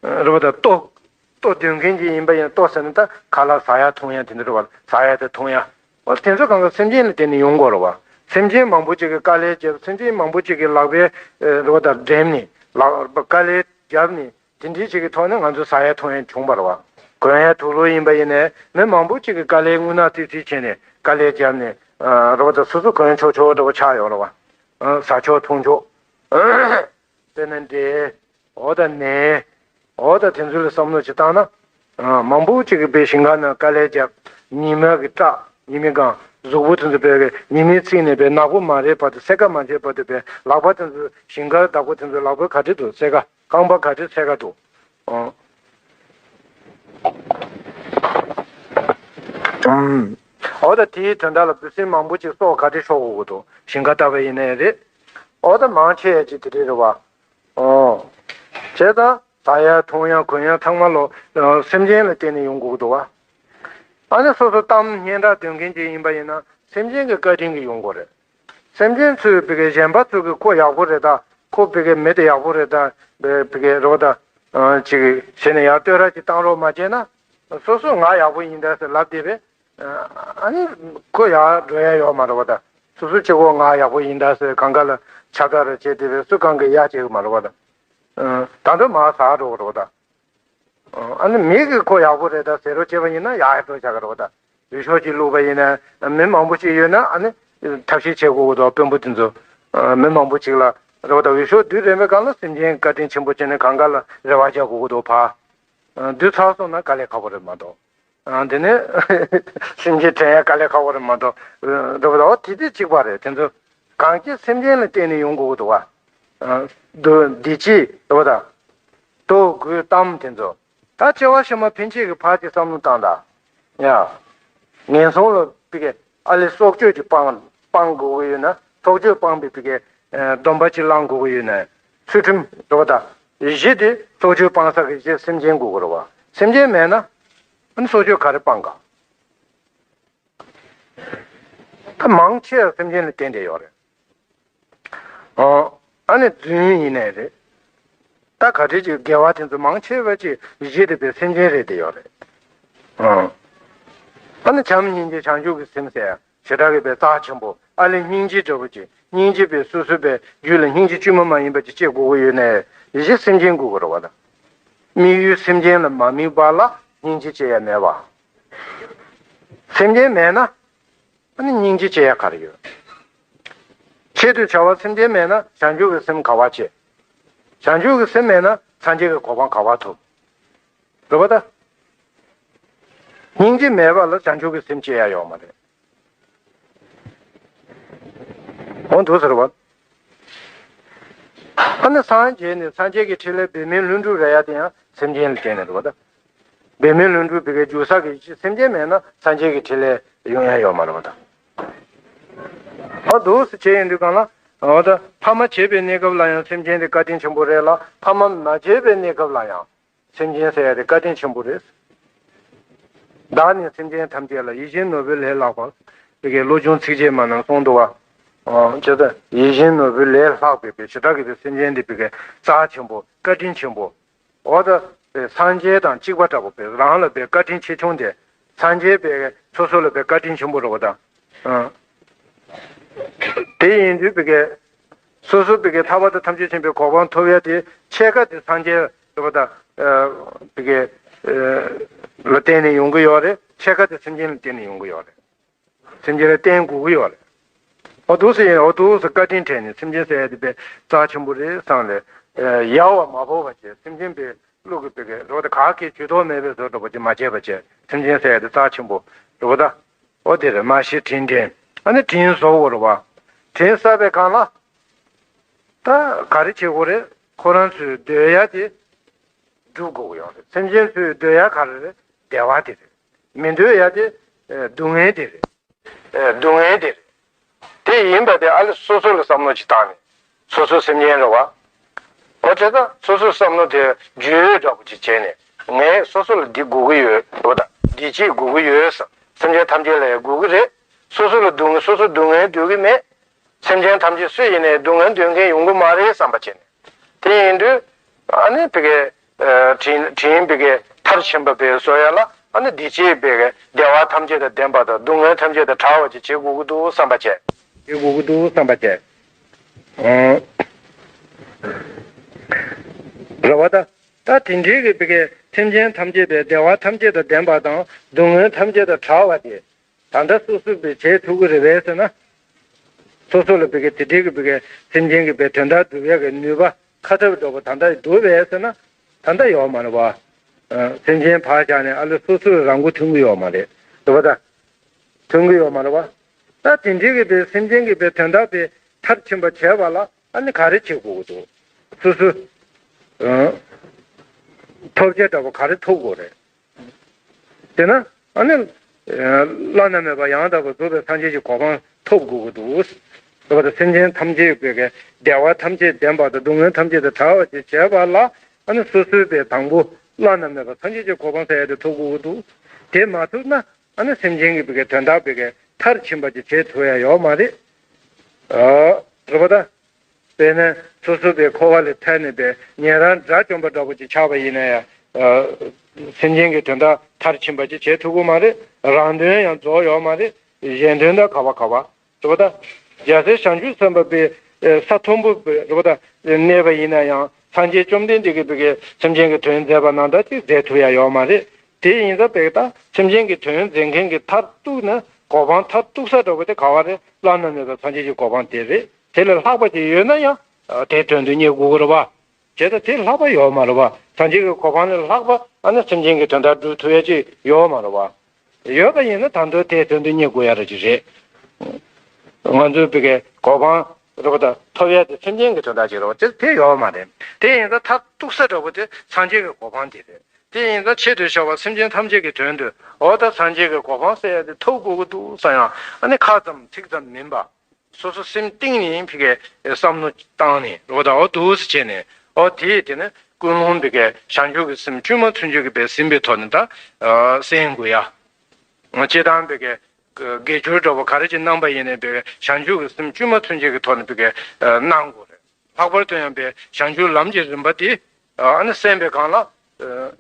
རེ་བ་དང་ལྟོ། ལྟོ་འདོན་མཁན་གྱི་ཡིན་པ་ཡིན། ལྟོ་ཟེར་ན་ད་ཁ་ལག་ཟ་ཡ་འཐུང་ཡ་དེ་འདྲ་རེ་བ་ཟ་ཡ་དང་འཐུང་ཡ། འོ་དེ་ཚོ་གང་ག་སེམས་ཅན་ལ་བརྟེན་ནས་ཡོང་དགོས་རེད་བ། སེམས་ཅན་མང་པོ་ཅིག་གི་དཀའ་ལས་བརྒྱབ། སེམས་ཅན་མང་པོ་ཅིག་གི་ལག་པའི་རེ་བ་དང་འགྲེམས་ནས་ལག་དཀའ་ལས་བརྒྱབ་ནས། དེ་འདྲའི་ཞིག་གི་ཐོག་ནས་ང་ཚོ་ཟ་ཡ་འཐུང་ཡ་བྱུང་བ་རེད་བ། གོན་ཡ་དུག་ལོག་ཡིན་པ་ཡིན་ནའི་མི་མང་པོ་ཅིག་གི་དཀའ་ལས་རྔུལ་ནག་ཏི་ཏི་བྱས་ནས་དཀའ་ལས་བརྒྱབ་ནས། རེ་བ་དང་སོ་སོ་གོན་ཆོག་ཆོག་འདྲ་བོ་ཆགས་ཡོད་རེད་བ། ཟ་ཆོག་འཐུང་ཆོག་དཔེར་ན་འབྲས། འོ་ད་ནས། འོ་ད་དེ་ཚོ་ལ་བསམ་བློ་ཅིག་བཏང་ན། མང་པོ་ཅིག་གིས་པའི་ཞིང་ཁ་ནང་དཀའ་ལས་བརྒྱབ། ཉི་མ་གི་སྐྲག་ཉི་མའི་སྒང་། གཟུགས་པོ་དེ་ཚོ་པའི་ཉི་མའི་ཚིགས་ནས་པའི་ནག་པོ་མ་རེད་བར་དུ་སེར་ཁ་མ་བྱས་བར་དུ་པའི་ལག་པ་དེ་ཚོ་ཞིང་ཁར་བདག་པོ་དེ་ཚོ་ལག་པ་ག་འདྲ་འདུག་སེར་ཁ། རྐང་པ་ག་ཚོད་ཚད་ཀ་འདུག་ཨང་། ཨམ། འོ་ད་དེའི་དོན་དག་ལ་འབུ་སྲིན་མང་པོ་ཅིག་སྲོག་ག་འདྲ་ཤོར་དགོས་ཀྱི་འདུག་ཞིང་ཁ་བཏབ་པ་ཡིན་ནའི་རེད། འོ་ད་མང་ཆེ་ཡ་ཅིག་དེ་འདྲ་རེད་བ། ཨོ། བྱས་ཙང་ཟ་ཡ་འཐུང་ཡ་གོན་ཡ་ཚང་མ་ལོ། སེམས་ཅན་ལ་བརྟེན་ནས་ཡོང་དགོས་ཀྱི་འདུག་བ། ཨ་ནི་སོ་སོ་གཏམ་སྙན་གྲགས་འདོན་མཁན་ཅིག་ཡིན་པ་ཡིན་ན་སེམས་ཅན་གྱི་བཀའ་དྲིན་གྱིས་ཡོང་དགོས་རེད། སེམས་ཅན་ཚོས་བི་གའི་གཞན་པ་ཚོ་གི་ཁོ་ཡག་པོ་རེད་ད། ཁོ་བི་གའི་མི་དེ་ཡག་པོ་རེད་ད། བི་གའི་རོ་ད། ཅིག་བྱས་ནས་ཡར་བསྟོད་ར་ཅིག་བཏང་རོགས་མ་བྱས་ན། སོ་སོ་ང་ཡག་པོ་ཡིན་ད་ཟེར་ལབ་བསྡད་པས། ཨ་ནི་ཁོ་ཡར་འགྲོ་ཡ་ཡོད་མ་རེད་བ་ད། སོ་སོ་གཅིག་པོ་ང་ཡག་པོ་ཡིན་ད་ཟེར་གང་ག་ལ་ཁྱབ་བསྒྲགས་ར་བྱས་བསྡད་པས་སུ་གང་གིས་ཡ་བྱེད་གི་མ་རེད་བ་ད། ད་འདོད་མ་ཟ་འགྲོ་གི་རེད་བ་ད། ཨ་ནི་མི་གིས་ཁོ་ཡག་པོ་རེད་ད་ཟེར་རོགས་བྱས་པ་ཡིན་ན་ཡག་ཡག་འགྲོ་བྱ་གི་རེད་བ་ད། འོས་ཤོག་ཅིག་བླུགས་པ་ཡིན་ན་མི་མང་པོ་ཅིག་ཡོད་ན་ཨ་ནི་ཐབས་ཤེས་བྱེད་དགོས་ཀྱི་འདུག་དཔོན་པོ་དེ་ཚོ། མི་མང་པོ་ཅིག་ལ་རེད་བ་ད། འོས་ཤོག་བསྡུས་རན་པའི་སྒང་ལ་སེམས་ཅན་བཀའ་དྲིན་ཆེན་པོ་བྱས་ནས་གང་ག་ལ་རེ་བ་རྒྱག་དགོས་ཀྱི་འདུག་ཕ། བསྡུས་ཚར་སོང་ན་དཀའ་ལས་ཁག་པོ་རེད་མ་གཏོགས། དེ་ནས་སེམས་ཅན་དྲན་ཡ་དཀའ་ལས་ཁག་པོ་རེད་མ་གཏོགས། རེད་བ་ད། འོ་དེ་དེ་གཅིག་པ་རེད་དེ་ཚོ། གང་ཅི་སེམས་ཅན་ལ་བརྟེན་ནས་ཡོང་དགོས་ཀྱི་འདུག་བ། འདུ་འདི་ཅི་རེད་བ་ད། ལྟོ་གོས་གཏམ་དེ་ཚོ། ད་སྐྱེ་བ་ཕྱི་མ་ཕན་ཆད་ཀྱི་ཕར་གྱི་བསམ་བློ་བཏང་ད། ཡ། ངན་སོང་ལ་པི་ཀའི་ཨ་ལེ་སྲོག་གཅོད་ཀྱི་སྤང་སྤང་དགོས་ཀྱི་ཡོད་ན་སྲོག་གཅོད་སྤང་པའི་པི་ཀའི་སྡོམ་པ་ཅིག་བླང་དགོས་ཀྱི་ཡོད་ན། ཚུལ་ཁྲིམས་རེད་བ་ད། གཞི་དེ་སྲོག་གཅོད་སྤང་ས་གི་གཞི་སེམས་ཅན་དགོས་ཀྱི་རེད་བ། སེམས་ཅན་མེད་ན། ཨ་ནི་སྲོག་གཅོད་ག་རེ་སྤང་ག་ད་མང་ཆེ་བ་སེམས་ཅན་ལ་བརྟེན་ཏེ་ཡོད་རེད། ཨོ། ཨ་ནི་རྫུན་ཡིན་ནའི་རེད། ད་ག་འདྲ་ཅིག་དགེ་བ་དེ་ཚོ་མང་ཆེ་བ་ཅིག་གཞི་དེ་པའི་སེམས་ཅན་རེད་དེ་ཡོད་རེད། ཨོ། ཨ་ནི་བྱམས་སྙིང་རྗེ་བྱང་ཆུབ་ཀྱི་སེམས་ཟེར་ཡ་ཞེ་དྲག་གི་པའི་རྩ་ཆེན་པོ་ཨ་ལེ་སྙིང་རྗེ་འདྲ་བོ་ཅིག་སྙིང་རྗེ་པའི་སོ་སོ་པའི་རྒྱུད་ལ་སྙིང་རྗེ་བཅོས་མ་མ་ཡིན་པ་ཅིག་སྐྱེ་དགོས་ཀྱི་ཡོད་ནའི་གཞི་སེམས་ཅན་དགོས་ཀྱི་རེད་བ་ད། དམིགས་ཡུལ་སེམས་ཅན་ལ་མ་དམིགས་པ་ལ་སྙིང་རྗེ་སྐྱེ་ཡ་མེད་པ། སེམས་ཅན་མེད་ན། ཨ་ནི་སྙིང་རྗེ་སྐྱེ་ཡ་ག་རེ་ཡོད། ཆེད་དུ་བྱ་བ་སེམས་ཅན་མེད་ན་བྱང་ཆུབ་ཀྱི་སེམས་ག་བ་སྐྱེ། བྱང་ཆུབ་ཀྱི་སེམས་མེད་ན་སངས་རྒྱས་ཀྱི་གོ་འཕང་ག་བ་ཐོབ། རེད་པ་ད། སྙིང་རྗེ་མེད་པ་ལ་བྱང་ཆུབ་ཀྱི་སེམས་སྐྱེ་ཡ་ཡོད་མ་རེད། འོ་འདུག་ཟེར་བ། ཨ་ནི་སངས་རྒྱས་ནས་སངས་རྒྱས་ཀྱི་ཕྲིན་ལས་འབད་མེད་ལྷུན་གྲུབ་རེད་ཡ་དེ་ཡང་སེམས་ཅན་ལ་བརྟེན་ནས་རེད་པ་ད། འབད་མེད་ལྷུན་གྲུབ་བི་གའི་འཇུག་ས་གི་སེམས་ཅན་མེད་ན་སངས་རྒྱས་ཀྱི་ཕྲིན་ལས་ཡོང་ཡ་ཡོད་མ་རེད་པ་ད། ཨ་འདུག་སེ་བྱས་ཡིན་དུས་གང་ལ། འོ་ད་ཕ་མ་བྱས་པའི་གནས་སྐབས་ལ་ཡང་སེམས་ཅན་དེ་བཀའ་དྲིན་ཆེན་པོ་རེད་ལ་ཕ་མ་མ་བྱས་པའི་གནས་སྐབས་ལ་ཡང་སེམས་ཅན་ཟེར་ཡ་དེ་བཀའ་དྲིན་ཆེན་པོ་རེད། བདག་ནི་སེམས་ཅན་ཐམས་ཅད་ལ་ཡིད་བཞིན་ནོར་བུ་ལས་ལྷག་པ། བི་གའི་བློ་སྦྱོང་ཚིགས་བཅད་མ་རྣམས་གསུངས་འདུག་བ། ཨོ་ཅེ་ད་ཡིད་བཞིན་ནོར་བུའི་ལས་ལྷག་པའི་པའི་བྱེ་བྲག་གི་པའི་སེམས་ཅན་འདི་པའི་གི་རྩ་ཆེན་པོ་བཀའ་དྲིན་ཆེན་པོ། འོ་ད་པའི་སངས་རྒྱས་དང་གཅིག་པ་འདྲ་པོ་པའི་རང་ལ་པའི་བཀའ་དྲིན་ཆེ་ཆུང་དེ། སངས་རྒྱས་པའི་སོ་སོ་ལ་པའི་བཀའ་དྲིན་ཆེན་པོ་རེད་པ་དང་། ཨ། དེ་ཡིན་དུས་པའི་གི་སོ་སོ་པའི་གི་ཐར་པ་དང་ཐམས་ཅད་མཁྱེན་པའི་གོ་འཕང་ཐོབ་ཡ་དེ་ཕྱེད་ཀ་དེ་སངས་རྒྱས་རེད་པ་དང་། ཨ། པའི་གི་ཨ་ལ་བརྟེན་ནས་ཡོང་གི་ཡོད་རེད། ཕྱེད་ཀ་དེ་སེམས་ཅན་ལ་བརྟེན་ནས་ཡོང་གི་ཡོད་རེད། སེམས་ཅན་ལ་བརྟེན་དགོས་ཀྱི་ཡོད་རེད། འོ་འདུག་སེ་ཡིན། འོ་འདུག་སེ་བཀའ་དྲིན་དྲན་ནས་སེམས་ཅན་ཟེར་ཡ་དེ་པའི་རྩ་ཆེན་པོ་རེད་བསམ་ལས། ཡལ་བ་མ་ཕོག་པ་བྱས། སེམས་ཅན་པའི་བློ་གི་པའི་གི་རོ་དེ་ག་གེ་ཇུས་གཏོགས་མེད་པའི་བཟོ་འདྲ་པོ་ཅིག་མ་བྱས་པ་བྱས། སེམས་ཅན་ཟེར་ཡ་དེ་རྩ་ཆེན་པོ་རེད་པ་ད། འོ་དེ་རེད། མ་ཤི་དྲིན་དྲན། ཨ་ནི་དྲིན་གཟོ་དགོས་རེད་པ། དྲིན་གཟབ་པའི་སྒང་ལ། ད་ག་རེ་བྱེད་དགོས་རེད། ཁོ་རང་ཚོའི་འདོད་ཡ་དེ་སྒྲུབ་དགོས་ཀྱི་ཡོད་རེད། སེམས་ཅན་ཚོའི་འདོད་ཡ་ག་རེ་རེད། བདེ་བ་དེ་རེད། མི་འདོད་ཡ་དེ་ཨ་སྡུག་བསྔལ་དེ་རེད། ཨ་སྡུག་བསྔལ་དེ་རེད། དེ་ཡིན་པ་དེ་ཨ་ལེ་སོ་སོ་ལ་བསམ་བློ་ཅིག་བཏང་ནས། སོ་སོ་སེམས་ཅན་རེད་པ། འོ་དེ་ད་སོ་སོའི་བསམ་བློ་དེ་བརྗོད་འདྲ་པོ་ཅིག་བྱས་ནས། ངས་སོ་སོ་ལ་འདི་དགོས་ཀྱི་ཡོད་འདུག་ད། འདི་ཅིག་དགོས་ཀྱི་ཡོད་བསམ། སེམས་ཅན་ཐམས་ཅད་ལ་ཡང་དགོས་ཀྱི་རེད། སོ་སོ་ལ་སྡུག་བསྔལ། སོ་སོ་སྡུག་བསྔལ་འདོད་ཀྱི་མེད། སེམས་ཅན་ཐམས་ཅད་སུ་ཡིན་ནའི་སྡུག་བསྔལ་འདོད་མཁན་ཡོང་གི་མ་རེད་བསམ་པ་བྱས་ནས། དེ་ཡིན་དུས་ཨ་ནི་ཕ་གི་ཨ་དྲིན་དྲིན་ཕ་གི་མཐར་ཕྱིན་པ་པའི་བཟོ་ཡ་ལ། ཨ་ནི་བདེ་སྐྱིད་ཕ་གི་བདེ་བ་ཐམས་ཅད་དང་ལྡན་པ་དང་སྡུག་བསྔལ་ཐམས་ཅད་དང་བྲལ་བ་ཅིག་བྱེད་དགོས་ཀྱི་འདུག་བསམ་པ་བྱས། བྱེད་དགོས་ཀྱི་འདུག་བསམ་པ་བྱས། ཨང་། རེད་པ་ད། ད་དེ་འདྲའི་གི་ཕ་གི་སེམས་ཅན་ཐམས་ཅད་པའི་བདེ་བ་ཐམས་ཅད་དང་ལྡན་པ་དང་སྡུག་བསྔལ་ཐམས་ཅད་དང་བྲལ་བ་དེ། ད་ལྟ་སོ་སོས་པའི་བྱེད་ཐུབ་ཀྱི་རེད་པས་ཟེར་ན། སོ་སོ་ལ་ཕ་གི་དེ་འདྲའི་གི་ཕ་གི་སེམས་ཅན་གྱི་པའི་དོན་དག་སྒྲུབ་ཡག་གི་ནུས་པ་ཁ་ཐབས་འདྲ་པོ་ད་ལྟ་འདུག་པས་ཟེར་ན། ད་ལྟ་ཡོད་མ་རེད་པ། ཨ། སེམས་ཅན་ཕར་བཞག་ནས་ཨ་ལེ་སོ་སོའི་རང་མགོ་ཐོན་གྱི་ཡོད་མ་རེད། རེད་པ་ད། ཐོན་གྱི་ཡོད་མ་རེད་པ། ད་དེ་འདྲའི་གི་པའི་སེམས་ཅན་གྱི་པའི་དོན་དག་པའི་མཐར་ཕྱིན་པ་བྱས་པ་ལ་ཨ་ནི་ག་རེ་བྱེད་དགོས་ཀྱི་འདུག་སོ་སོ། ཨ། ཐོབ་བྱ་འདྲ་པོ་ག་རེ་ཐོབ་དགོས་རེད། དེ་ན་ཨ་ནི་བླ་ན་མེད་པ་ཡང་དག་པར་རྫོགས་པའི་སངས་རྒྱས་ཀྱི་གོ་འཕང་ཐོབ་དགོས་ཀྱི་འདུག། རེད་པ་ད། སེམས་ཅན་ཐམས་ཅད་པའི་གི་བདེ་བ་ཐམས་ཅད་ལྡན་པ་དང་སྡུག་བསྔལ་ཐམས་ཅད་དང་བྲལ་བ་ཅིག་བྱས་པ་ལ་ཨ་ནི་སོ་སོའི་པའི་དང་པོ་བླ་ན་མེད་པ་སངས་རྒྱས་ཀྱི་གོ་འཕང་ཟེར་ཡ་དེ་ཐོབ་དགོས་ཀྱི་འདུག། དེ་མ་ཐོབ་ན་ཨ་ནི་སེམས་ཅན་གྱི་པའི་གི་དོན་དག་པའི་གི་མཐར་ཕྱིན་པ་ཅིག་བྱེད་ཐུབ་ཡ་ཡོད་མ་རེད། ཨ། རེད་པ་ད། དཔེར་ན་སོ་སོ་པའི་འཁོར་བ་ལས་ཐར་ནས་པའི་ཉན་རང་དགྲ་བཅོམ་པ་འདྲ་པོ་ཅིག་ཆགས་པ་ཡིན་ན་ཡང་། ཨ། སེམས་ཅན་གྱི་དོན་དག་མཐར་ཕྱིན་པ་ཅིག་བྱེད་ཐུབ་ཀྱི་མ་རེད། རང་དོན་ཡང་རྫོགས་ཡོད་མ་རེད། གཞན་དོན་དང་ག་པ་ག་པ། རེད་པ་ད། རྒྱལ་སྲས་བྱང་ཆུབ་སེམས་དཔའ་པའི་ས་མཐོན་པོ་པའི་རེད་པ་ད་གནས་པ་ཡིན་ན་ཡང་སངས་རྒྱས་བཅོམ་ལྡན་འདས་ཀྱིས་པའི་གི་སེམས་ཅན་གྱི་དོན་མཛད་པ་ནང་ལྟར་ཅིག་མཛད་ཐུབ་ཡ་ཡོད་མ་རེད། དེ་ཡིན་ཙང་པའི་ད་སེམས་ཅན་གྱི་དོན་མཛད་མཁན་གྱི་མཐར་གཏུགས་ན་གོ་འཕང་མཐར་གཏུགས་ས་འདྲ་པོ་དེ་ག་པ་རེད། བླ་ན་མེད་པའི་སངས་རྒྱས་ཀྱི་གོ་འཕང་དེ་རེད། དེ་ལས་ལྷག་པ་ཅིག་ཡོད་ན་ཡང་དེའི་དོན་དུ་གཉེར་དགོས་ཀྱི་རེད་པ། བྱས་ཙང་དེ་ལྷག་པ་ཡོད་མ་རེད་པ། སངས་རྒྱས་ཀྱི་གོ་འཕང་ལས་ལྷག་པ་ཨ་ནི་སེམས་ཅན་གྱི་དོན་དག་སྒྲུབ་ཐུབ་ཡ་ཅིག་ཡོད་མ་རེད་པ། ཡོད་པ་ཡིན་ན་ད་དུང་དེའི་དོན་དུ་གཉེར་དགོས་ཡ་རེད་ཅིག་རེད། ང་ཚོའི་བི་གའི་གོ་འཕང་རེད་པ་ད་ཐོབ་ཡ་དེ་སེམས་ཅན་གྱི་དོན་དག་ཅིག་རེད་པ། དེ་དེ་ཡོད་མ་རེད། དེ་ཡིན་ཙང་མཐར་གཏུགས་ས་འདྲ་པོ་དེ་སངས་རྒྱས་ཀྱི་གོ་འཕང་དེ་རེད། དེ་ཡིན་ཙང་ཆེད་དུ་བྱ་བ་སེམས་ཅན་ཐམས་ཅད་ཀྱི་དོན་དུ་འོ་ད་སངས་རྒྱས་ཀྱི་གོ་འཕང་ཟེར་ཡ་དེ་ཐོབ་དགོས་ཀྱི་འདུག་བསམ་ཡང་ཨ་ནི་ཁ་ཙམ་ཚིག་ཙམ་མིན་པ། སོ་སོ་སེམས་གཏིང་ནས་ཕི་གའི་བསམ་བློ་བཏང་ནས་རོ་ད་འོ་འདུག་སེ་བྱས་ནས་འོ་དེ་དེ་ནི་ཀུན་སློང་ཕི་གའི་བྱང་ཆུབ་ཀྱི་སེམས་བཅོས་མ་ཚུན་ཆད་ཀྱི་པའི་ཟིན་པའི་ཐོག་ནས་ད་གསན་དགོས་ཡ། སྤྱིར་བཏང་ཕི་གའི་དགེ་སྦྱོར་འདྲ་པོ་ག་རེ་ཅིག་གནང་པ་ཡིན་ནའི་ཕི་གའི་བྱང་ཆུབ་ཀྱི་སེམས་བཅོས་མ་ཚུན་ཆད་ཀྱི་ཐོག་ནས་ཕི་གའི་གནང་དགོས་རེད། ལྷག་པར་དུ་ཡང་པའི་བྱང་ཆུབ་ལམ་གྱི་རིམ་པ་དེ་ཨ་ནི་གསན་པའི་སྒང་ལ།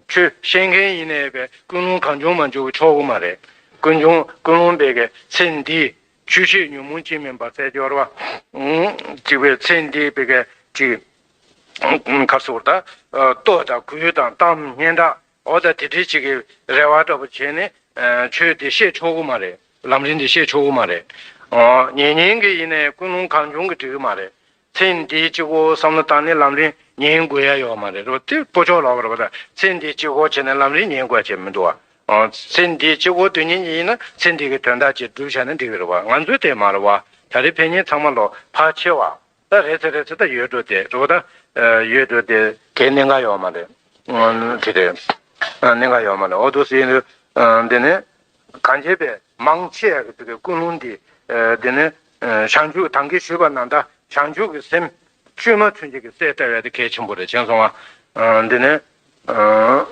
ཆོས་བཤད་མཁན་ཡིན་ནའི་པའི་ཀུན་སློང་གང་བྱུང་མང་བྱུང་གིས་ཆོག་གི་མ་རེད། ཀུན་བྱུང་ཀུན་སློང་པའི་གི་ཚེ་འདིའི་ཆོས་བཤད་ཉོན་མོངས་ཅན་མིན་པ་ཟེར་སྦྱོར་བ། གཅིག་པའི་ཚེ་འདིའི་པའི་གི་གཅིག་ག་རེ་ཟེར་དགོས་རེད་ད། ལྟོ་དང་གོས་དང་གཏམ་སྙན་གྲགས་འོ་ད་དེ་འདྲའི་ཅིག་གི་རེ་བ་འདྲ་པོ་བྱས་ནས་ཆོས་དེ་བཤད་ཆོག་གི་མ་རེད། ལམ་རིམ་དེ་བཤད་ཆོག་གི་མ་རེད། ཉན་མཁན་གྱི་ཡིན་ནའི་ཀུན་སློང་གང་བྱུང་གིས་འགྲིག་གི་མ་རེད། ཚེ་འདིའི་གཅིག་པོ་བསམ་བློ་བཏང་ནས་ལམ་རིམ་ཉན་དགོས་ཡ་ཡོད་མ་རེད། རེད་པ། དེ་སྤོ་ཆོག་ལོག་རེད་པ། ད་ཚེ་འདིའི་གཅིག་པོ་བྱས་ནས་ལམ་རིམ་ཉན་དགོས་ཡ་ཅིག་མི་འདུག་བ། ཚེ་འདིའི་གཅིག་པོ་སྡོད་མཁན་ཅིག་ཡིན་ན་ཚེ་འདི་གི་དོན་དག་ཅིག་སྒྲུབ་བྱས་ན་འགྲིག་གི་རེད་པ། ང་ཚོའི་དེ་མ་རེད་པ། ད་རེས་ཕན་ཉེན་ཚང་མ་ལོག་ཕར་ཕྱེ་བ། ད་རེད་ཚེ་རེད་ཚེ་ད་ཡོད་འགྲོ་དེ་རེད་པ། ད་ཡོད་འགྲོ་དེ་གའི་གནད་འགག་ཡོད་མ་རེད། དེ་རེད། གནད་འགག་ཡོད་མ་རེད། འོ་འདུག་སེ་ཡིན་དུས་འདི་ནི། གང་བྱས་པའི་མང་ཆེ་བ་གི་ཀུན་སློང་འདི། ཨ། འདི་ནི། ཨ། བྱང་ཆུབ་ད་གིན་ཞུས་པ་ནང་ལྟར་བྱང་ཆུབ་ཀྱི་སེམས་བཅོས་མ་ཚུན་ཆད་ཀྱི་གསལ་བཏབ་ཡ་དེ་གལ་ཆེན་པོ་རེད་བྱས་སོང་བ། ཨ། འདི་ནི། ཨ།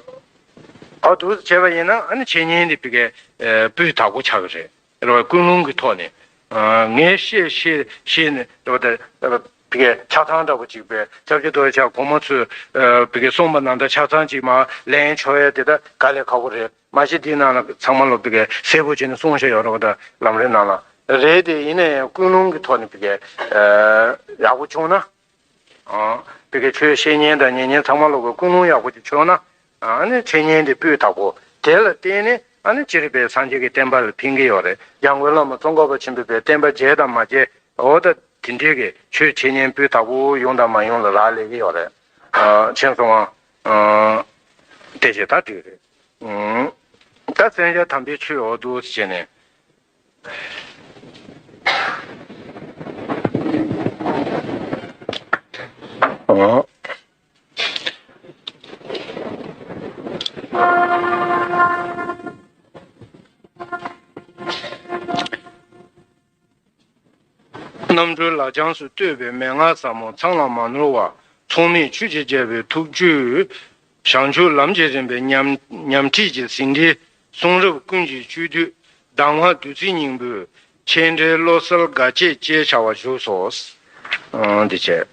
འོ་འདུག་བྱས་པ་ཡིན་ན་ཨ་ནི་འཆད་ཉན་འདི་ཕི་གའི་ཨ། སྤུས་དག་པོ་ཆགས་ཀྱི་རེད། རེད་པ། ཀུན་སློང་གི་ཐོག་ནས། ཨ། ངས་བཤད་བཤད་བཤད་ནས་འགྲོ་བ་དང་། བི་གའི་ཆ་ཚང་འདྲ་པོ་ཅིག་པའི་ཆབ་ཆ་དོ་ཆ་གོང་མ་ཚོས་བི་གའི་གསུངས་པ་ནང་ལྟར་ཆ་ཚང་ཅིག་མར་ལེན་ཆོག་ཡ་དེ་ད་དཀའ་ལས་ཁག་པོ་རེད། མ་གཞི་འདིའི་ནང་ལ་ཚང་མ་ལོ་བི་གའི་གསལ་པོ་བྱས་ནས་གསུངས་བཞག་ཡོད་རེད་པ། ད་ལམ་རིམ་ནང་ལ་རེད་དེ། ཡིན་ན་ཡང་ཀུན་སློང་གི་ཐོག་ནས་བི་གའི་ཡག་པོ་བྱུང་ན། ཨ། བི་གའི་ཆོས་བཤད་མཁན་དང་ཉན་མཁན་ཚང་མ་ལོ་གི་ཀུན་སློང་ཡག་པོ་ཅིག་བྱུང་ན། ཨ་ནི་འཆད་ཉན་དེ་སྤུས་དག་པོ། དེ་ལ་བརྟེན་ནས་ཨ་ནི་སྤྱིར་བའི་སངས་རྒྱས་ཀྱི་བསྟན་པ་ལ་ཕན་གྱི་ཡོད་རེད། འཇམ་མགོན་བླ་མ་ཙོང་ཁ་པ་ཆེན་པོའི་བསྟན་པ་བརྗེད་དང་མ་བརྗེད། འོ་ད་དེ་འདྲའི་གི་ཆོས་འཆད་ཉན་སྤུས་དག་པོ་ཡོང་དང་མ་ཡོང་ལ་རག་ལས་ཀྱི་ཡོད་རེད། ཨ། མཁྱེན་སོང་ང་། ཨ། དེ་བྱས་ད་འགྲིག་རེད། ཨ། ད་གསན་བྱ་དམ་པའི་ཆོས་འོ་འདུག་བྱས་ནས། ཨ། རྣམ་གྲོལ་ལག་བཅངས་སུ་བསྟོད་པའི་མན་ངག་ཟབ་མོ་ཚང་ལ་མ་ནོར་བ། མཚུངས་མེད་ཆོས་ཀྱི་རྒྱལ་པོའི་ཐུགས་བཅུད། བྱང་ཆུབ་ལམ་གྱི་རིམ་པའི་ཉམས་ཉམས་ཁྲིད་ཀྱི་ཟིན་བྲིས། གསུང་རབ་ཀུན་གྱི་བཅུད་བསྡུས། གདམས་ངག་བདུད་རྩིའི་སྙིང་པོའི་ཆེ་འབྲེལ་བློ་གསལ་དགའ་སྐྱེད་ཅེས་བྱ་བ་བཞུགས་སོ། ཨང་། འདི་བྱས།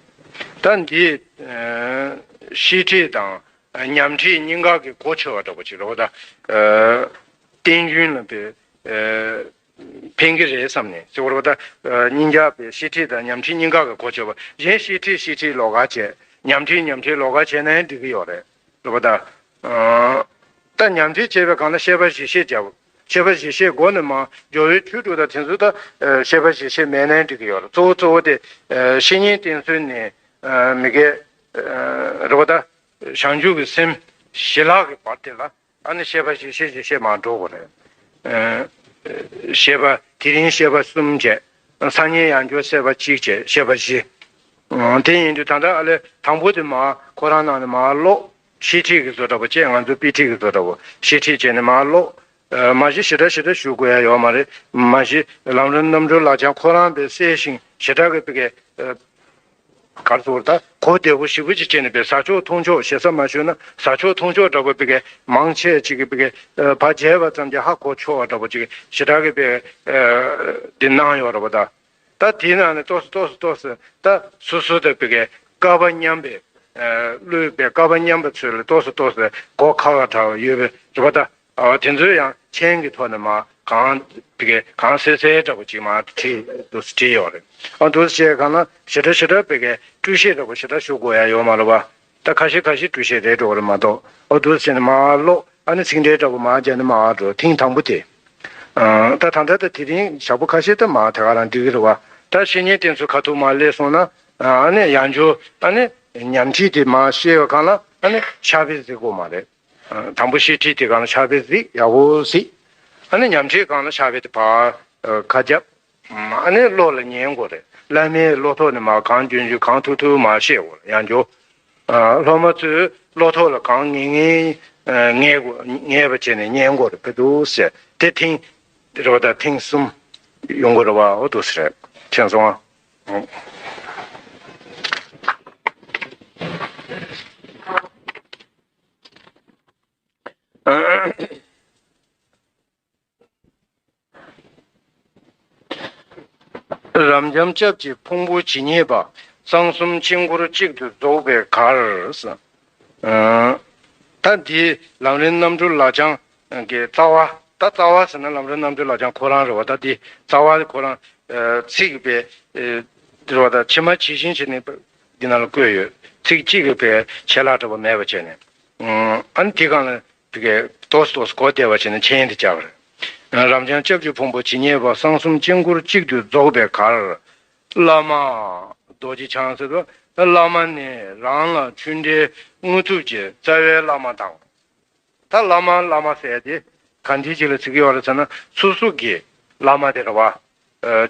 ད་འདི་ཨ་བཤད་ཁྲིད་དང་ཉམས་ཁྲིད་གཉིས་ཀ་གི་གོ་ཆོད་པ་འདྲ་པོ་ཅིག་རེད་པ། ད་ཨ་བསྟན་རྒྱུན་ལ་དཔེ་ཨ་ཕན་གྱི་རེད་བསམ་ནས་ཟེར་བ་རེད་པ། ད་ཨ་གཉིས་ཀ་དཔེ་བཤད་ཁྲིད་དང་ཉམས་ཁྲིད་གཉིས་ཀ་གི་གོ་ཆོད་པ། གཞན་བཤད་ཁྲིད་བཤད་ཁྲིད་ལོགས་ཀ་བྱས། ཉམས་ཁྲིད་ཉམས་ཁྲིད་ལོགས་ཀ་བྱས་ན་ཡང་འགྲིག་གི་ཡོད་རེད། རེད་པ། ད་ཨ་ད་ཉམས་ཁྲིད་བྱས་པའི་སྒང་ལ་བཤད་པ་བཞི་བཤད་བྱ། བཤད་པ་བཞི་བཤད་དགོས་ནི་མ། སྦྱོར་བའི་ཆོས་དྲུག་དང་དེ་ཚོ་ད་ཨ་བཤད་པ་བཞི་བཤད་མེད་ན་འགྲིག་གི་ཡོད་རེད། གཙོ་བོ་གཙོ་བོ་དེ་ཨ་བཤེས་གཉེན་བསྟེན་ཚུལ་ནི་ཨ་མི་དགེ་ཨ་རེད་པ། ད་བྱང་ཆུབ་ཀྱི་སེམས་ཞི་ལྷག་གི་བར་དེ་ལ་ཨ་ནི་བཤད་པ་བཞི་བཤད་བཞི་བཤད་མར་འགྲོ་དགོས་རེད། ཨ་བཤད་པ་དེ་རིང་བཤད་པ་གསུམ་བྱས། སང་ཉིན་ཡང་བསྐྱར་བཤད་པ་གཅིག་བྱས། བཤད་པ་བཞི། ཨ་དེ་ཡིན་དུས་ད་ལྟ་ཨ་ལས་དང་པོ་དེ་མར་ཁོ་རང་ནང་ནས་མར་ཀློག་བཤད་ཁྲིད་ཀྱི་བཟོ་འདྲ་པོ་བྱས། ང་ཚོ་དཔེ་ཁྲིད་ཀྱི་བཟོ་འདྲ་པོ། བཤད་ཁྲིད་བྱས་ནས་མར་ཀློག་ཨ་མ་གཞི་ཞེ་དྲག་ཞེ་དྲག་ཞུ་དགོས་ཡ་ཡོད་མ་རེད། མ་གཞི་ལམ་རིམ་རྣམ་གྲོལ་ལག་བཅངས་ཁོ་རང་དཔེ་གསལ་ཞིང་ཞེ་དྲག་གི་བི་གའི་ཨ་ག་རེ་ཟེར། ད་གོ་བདེ་པོ་ཞེ་པོ་ཅིག་བྱས་ནས་བི་གའི་ཟ་ཆོག་འཐུང་ཆོག་ཞེ་ས་མ་ཞུས་ན་ཟ་ཆོག་འཐུང་ཆོག་འདྲ་པོ་བི་གའི་མང་ཆེ་ཅིག་གིས་བི་གའི་ཨ་ཕར་མཇལ་བ་ཙམ་གྱིས་ཧ་གོ་ཆོག་པ་འདྲ་པོ་ཅིག་ཞེ་དྲག་གི་བི་གའི་ཨ་འདི་གནང་ཡོད་རེད་པ། ད་ད་དེའི་ནང་ནས་ཏོག་ཙམ་ཏོག་ཙམ་ཏོག་ཙམ་ད་སོ་སོ་དང་བི་གའི་སྐལ་པ་མཉམ་པའི་ཨ་བློའི་བི་གའི་སྐལ་པ་མཉམ་པ་ཚོ་ལ་ཏོག་ཙམ་ཏོག་ཙམ་གོ་ཁག་ཁག་འདྲ་པོ་ཡོད་པའི་རེད་པ། ད་ཨ་དེ་ཚོ་ཡང་མཆན་གྱི་ཐོག་ནས་མར་གང་བི་གའི་གང་གསལ་གསལ་འདྲ་པོ་ཅིག་མར་བྲིས་འདུག་སེ་བྲིས་ཡོད་རེད། ཨ་འདུག་སེ་བྱས་གང་ལ་ཞེ་དྲག་ཞེ་དྲག་བི་གའི་སྤྲོས་བཤད་འདྲ་པོ་ཞེ་དྲག་ཞུ་དགོས་ཡ་ཡོད་མ་རེད་པ། ད་ཁ་ཤས་ཁ་ཤས་སྤྲོས་བཤད་རེད་འགྲོ་གི་རེད་མ་གཏོགས། ཨ་འདུག་སེ་བྱས་ནས་མར་ཀློག་ཨ་ནི་ཚིག་འགྲེལ་འདྲ་པོ་མར་སྦྱར་ནས་མར་འགྲོ། ཐེངས་དང་པོ་དེ། ཨ་ད་ད་ལྟ་ད་དེ་རིང་ཞག་པོ་ཁ་ཤས་ད་མར་དེ་ག་རང་འགྲིག་གི་རེད་པ། ད་བཤེས་གཉེན་བསྟེན་ཚུལ་ཁ་ཐུག་མར་སླེབས་སོང་ན། ཨ་ནི་ཡང་བསྐྱར་ཨ་ནི་ཉམས་ཁྲིད་དེ་མར་བཤད་པའི་སྒང་ལ་ཨ་ནི་ཕྱག་དཔེ་གཟིགས་དགོས་མ་རེད། ཨ་དང་པོ་བཤད་ཁྲིད་དེ་སྒང་ལ་ཕྱག་དཔེ་གཟིགས། ཡག་པོ་གཟིགས། ཨ་ནི་ཉམས་ཁྲིད་སྒང་ལ་ཕྱག་དཔེ་དེ་ཕར་ཨ་ཁ་རྒྱབ། ཨ་ནི་བློ་ལ་ཉན་དགོས་རེད། བླ་མའི་བློ་ཐོག་ནས་མར་གང་འཇོན་འཇོན་གང་ཐུབ་ཐུབ་མར་བཤད་དགོས་རེད། ཡང་བསྐྱར་ཨ་སློབ་མ་ཚོའི་བློ་ཐོག་ལ་གང་ངེས་ངེས་ཨ་ངེས་དགོས་ངེས་པ་བྱས་ནས་ཉན་དགོས་རེད། བོད་དུ་ཟེར་དེ་ཐེངས་རེ་བ་དང་ཐེངས་གསུམ་ཡོང་དགོས་རེད་པ། འོ་འདུག་སེ་རེད། མཁྱེན་སོང་ཨ། རབ་འབྱམས་སྐྱབས་ཀྱི་ཕུང་པོ་ཇི་སྙེད་པ། གསང་གསུམ་དཀྱིལ་འཁོར་གཅིག་ཏུ་རྫོགས་པའི་གར། ཨ་ད་འདི་ལམ་རིམ་རྣམ་གྲོལ་ལག་བཅངས་ཀྱི་རྩ་བ། ད་རྩ་བ་ཟེར་ན་ལམ་རིམ་རྣམ་གྲོལ་ལག་བཅངས་ཁོ་རང་རེད་པ། ད་འདི་རྩ་བ་ཁོ་རང་ཚིག་པའི་རེད་པ། ད་ཕྱི་མ་ཇི་བཞིན་བྱས་ནས་འདི་ནང་ལ་བཀོད་ཡོད། ཚིག་གཅིག་གི་བའི་ཆད་ལྷག་འདྲ་པོ་མེད་པ་བྱས་ནས། ཨ་ནི་དེ་སྒང་ལ་བི་གའི་ཏོག་ཙམ་ཏོག་ཙམ་གོ་བདེ་བ་བྱས་ནས་མཆན་དེ་བརྒྱབ་པ་རེད། རབ་འབྱམས་སྐྱབས་ཀྱི་ཕུང་པོ་ཇི་སྙེད་པ། གསང་གསུམ་དཀྱིལ་འཁོར་གཅིག་ཏུ་རྫོགས་པའི་གར། བླ་མ་རྡོ་རྗེ་འཆང་ཟེར་དུས་བླ་མ་ནི་རང་ལ་ཆོས་འབྲེལ་དངོས་ཐུབ་ཀྱི་རྩ་བའི་བླ་མ་དང་། ད་བླ་མ་བླ་མ་ཟེར་ཡ་དེ་ག་འདྲ་ཅིག་ལ་ཟེར་གྱི་ཡོད་རེད་ཟེར་ན། སོ་སོ་གི་བླ་མ་དེ་རེད་པ། ཨ་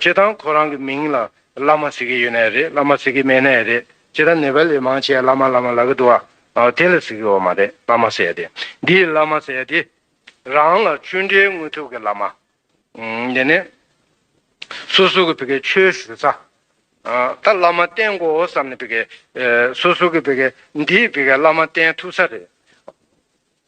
སྤྱིར་བཏང་ཁོ་རང་གི་མིང་ལ་བླ་མ་ཟེར་གྱི་ཡོད་ནའི་རེད། བླ་མ་ཟེར་གྱི་མེད་ནའི་རེད། སྤྱིར་བཏང་ནེ་པ་ལི་མང་ཆེ་བ་བླ་མ་བླ་མ་ལབ་ཀྱི་འདུག་པ། ཨ་དེ་ལ་ཟེར་གྱི་ཡོད་མ་རེད། བླ་མ་ཟེར་ཡ་དེ། འདིའི་བླ་མ་ཟེར་ཡ་དེ་རང་ལ་ཆོས་འབྲེལ་དངོས་ཐུབ་ཀྱི་བླ་མ། ཨ་དེ་ནས་སོ་སོ་གི་བི་གའི་ཆོས་ཞུ་ས། ཨ་ད་བླ་མ་བསྟེན་དགོས་བསམ་ནས་བི་གའི་ཨ་སོ་སོ་གི་བི་གའི་འདིའི་བི་གའི་བླ་མ་བསྟེན་ཐུབ་ས་རེད།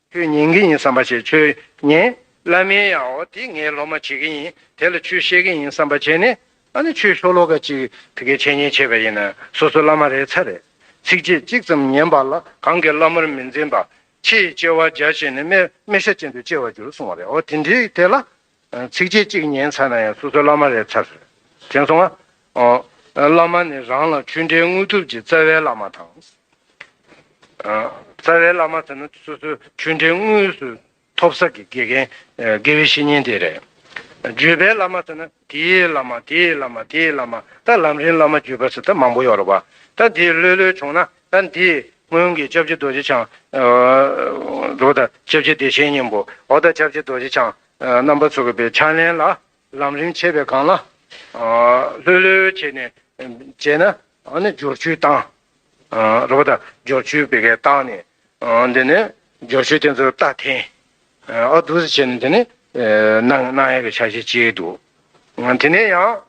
ཁྱོད་ཉན་གྱི་ཡིན་བསམ་པ་བྱས། ཁྱོད་ཉན། བླ་མས་ཡང་འོ་དེ་ངའི་སློབ་མ་བྱེད་ཀྱི་ཡིན། དེ་ལ་ཆོས་བཤད་ཀྱི་ཡིན་བསམ་པ་བྱས་ནས། ཨ་ནི་ཆོས་ཤོ་ལོ་ཀ་གཅིག་དེ་གའི་འཆད་ཉན་བྱས་པ་ཡིན་ན་སོ་སོའི་བླ་མ་རེད་ཚར་རེད། ཚིགས་བཅད་གཅིག་ཙམ་ཉན་པ་ལ་གང་གིས་བླ་མར་མི་འཛིན་པ། ཕྱི་ཡི་དཔྱད་པ་རྒྱ་ཆེ་ནས་སྨད་སྨེ་ཤ་ཅན་དུ་སྐྱེ་བར་འགྱུར་གསུངས་པ་རེད། འོ་དེ་འདྲའི་དེ་ལ་ཚིགས་བཅད་གཅིག་ཉན་ཚར་ན་ཡང་སོ་སོའི་བླ་མ་རེད་ཚར་རེད། དེ་སོང་ང་། བླ་མ་ནི་རང་ལ་ཆོས་འབྲེལ་དངོས་ཐུབ་ཀྱི་རྩ་བའི་བླ་མ་དང་། རྩ་བའི་བླ་མ་ཟེར་ན་སོ་སོའི་ཆོས་འབྲེལ་དངོས་སུ་ཐོབ་ས་གི་དགེ་རྒན། དགེ་བའི་བཤེས་གཉེན་དེ་རེད། བརྒྱུད་པའི་བླ་མ་ཟེར་ན་དེའི་བླ་མ་དེའི་བླ་མ་དེའི་བླ་མ། ད་ལམ་རིམ་བླ་མ་བརྒྱུད་པ་ཟེར་ད་མང་པོ་ཡོད་རེད་པ། ད་དེ་ལྷོད་ལྷོད་བྱུང་ན་ད་འདི་སྔོན་གྱི་སྐྱབས་རྗེ་རྡོ་རྗེ་འཆང་། རོ་ད་སྐྱབས་རྗེ་བདེ་ཆེན་སྙིང་པོ་འོ་ད་སྐྱབས་རྗེ་རྡོ་རྗེ་འཆང་རྣམ་པ་ཚོ་གི་པའི་ཕྱག་ལེན་ལ་ལམ་རིམ་བྱེད་པའི་སྒང་ལ་ལྷོད་ལྷོད་བྱས་ནས་བྱས་ན་ཨ་ནི་སྦྱོར་ཆུ་བཏང་། རོ་ད་སྦྱོར་ཆུ་བི་གའི་བཏང་ནས། འདི་ནི་སྦྱོར་ཆོས་དེ་ཚོ་ལྟ་འཐེན། ཨ་འདུག་སེ་བྱས་ནས་དེ་ནི་གནང་གནང་ཡག་གི་ཆ་ཤས་གཅིག་འདུག་དེ་ནས་ཡང་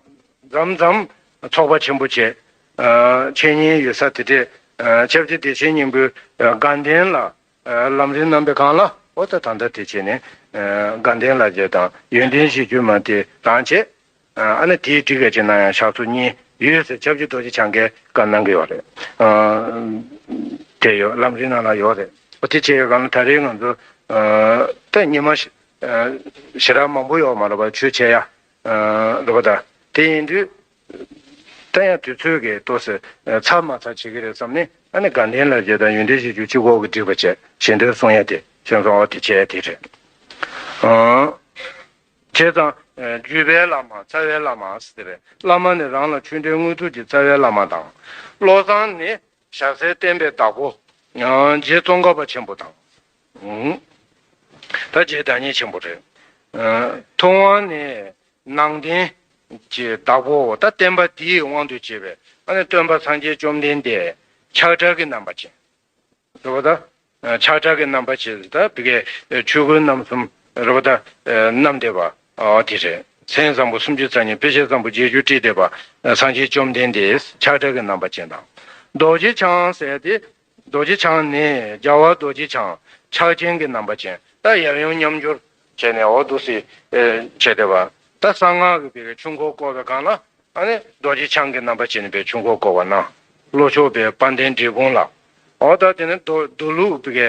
མཚམས་མཚམས་ཚོགས་པ་ཆེན་པོ་བྱས། འཆད་ཉན་ཡོད་ས་དེ་འདྲས་སྐྱབས་རྗེ་བདེ་ཆེན་སྙིང་པོའི་དགའ་ལྡན་ལ་ལམ་རིམ་གནང་པའི་སྒང་ལ་འོ་ད་ད་ལྟ་དེ་བྱས་ནས་དགའ་ལྡན་ལ་བྱས་དང་ཡོན་ཏན་གཞིར་གྱུར་མ་དེ་རང་བྱས། ཨ་ནི་དེའི་འགྲིག་ག་ཅིག་གནང་ཡང་ཕྱག་ཚོད་གཉིས་ཡོད་ཟེར་སྐྱབས་རྗེ་རྡོ་རྗེ་འཆང་གིས་བཀའ་གནང་གི་ཡོད་རེད། དེ་ཡོད་ལམ་རིམ་ནང་ལ་ཡོད་རེད། ཨོ་དེ་བྱས་ཡོད་ག་ན་ད་རེས་ང་ཚོ་ད་ཉི་མ་ཞེ་དྲག་མང་པོ་ཡོད་མ་རེད་པ། ཆོས་བྱེད་ཡ་རེད་པ། ད་དེ་ཡིན་དུས་ད་ཡང་དུས་ཚོད་ཀྱིས་ཏོག་ཙམ་ཚར་མ་ཚར་བྱེད་ཀྱི་རེད་བསམ་ནས་ཨ་ནི་དགའ་ལྡན་ལ་བྱས་དང་ཡོན་ཏན་གཞིར་གྱུར་གཅིག་པོ་གི་འགྲིག་པ་བྱས་ཞེ་འདོད་གསུང་ཡ་དེ་ཁྱོད་ཚོ་ཨོ་དེ་བྱས་ཡ་དེ་རེད། བྱས་ཙང་། བརྒྱུད་པའི་བླ་མ་རྩ་བའི་བླ་མ་ཟེར་ཏེ་རེད། བླ་མ་ནི་རང་ལ་ཆོས་འབྲེལ་དངོས་ཐུབ་ཀྱི་རྩ་བའི་བླ་མ་དང་། བློ་བཟང་ནི་ཞྭ་སེར་བསྟན་པའི་བདག་པོ། རྗེ་ཙོང་ཁ་པ་ཆེན་པོ་དང་། ད་རྗེ་བདག་ཉིད་ཆེན་པོ་རེད། ཐུབ་དབང་ནི་ནང་བསྟན་གྱི་བདག་པོ་ད་བསྟན་པ་འདིའི་དབང་དུ་བྱས་པའི་ཨ་ནི་སྟོན་པ་སངས་རྒྱས་བཅོམ་ལྡན་འདས་ཆགས་བྲལ་གྱི་རྣམ་པ་ཅན། རེད་པ་ད། ཆགས་བྲལ་གྱི་རྣམ་པ་ཅན་ད་བི་གའི་ཆོས་སྐུ་རྣམ་གསུམ་རེད་པ་ད། རྣམ་བསྡེབས་པ་དེ་རེད། མཚན་བཟང་པོ་སུམ་ཅུ་རྩ་གཉིས་དཔེ་བྱད་བཟང་པོ་བརྒྱད་ཅུ་དྲིལ་བསྡེབས་པ་སངས་རྒྱས་བཅོམ་ལྡན་འདས་ཆགས་བྲལ་གྱི་རྣམ་པ་ཅན་དང་། རྡོ་རྗེ་འཆང་ཟེར་ཏེ། རྡོ་རྗེ་འཆང་ནི་རྒྱལ་བ་རྡོ་རྗེ་འཆང་ཆགས་ཆེན་གྱི་རྣམ་པ་ཅན་ད་ཡབ་ཡུམ་མཉམ་སྦྱོར་བྱས་ནས་འོ་འདུག་སེ་བྱས་བསྡད་པ་ད་གསང་སྔགས་ཀྱི་བི་གའི་ཆོས་འཁོར་བསྐོར་བའི་སྒང་ལ། ཨ་ནི་རྡོ་རྗེ་འཆང་གི་རྣམ་པ་ཅན་ནི་པའི་ཆོས་འཁོར་བསྐོར་བ་ན། ལྷོ་ཕྱོགས་པའི་དཔལ་ལྡན་འབྲས་སྤུངས་ལ། འོ་ད་དེ་ནི་མདོ་མདོ་ལུགས་པའི་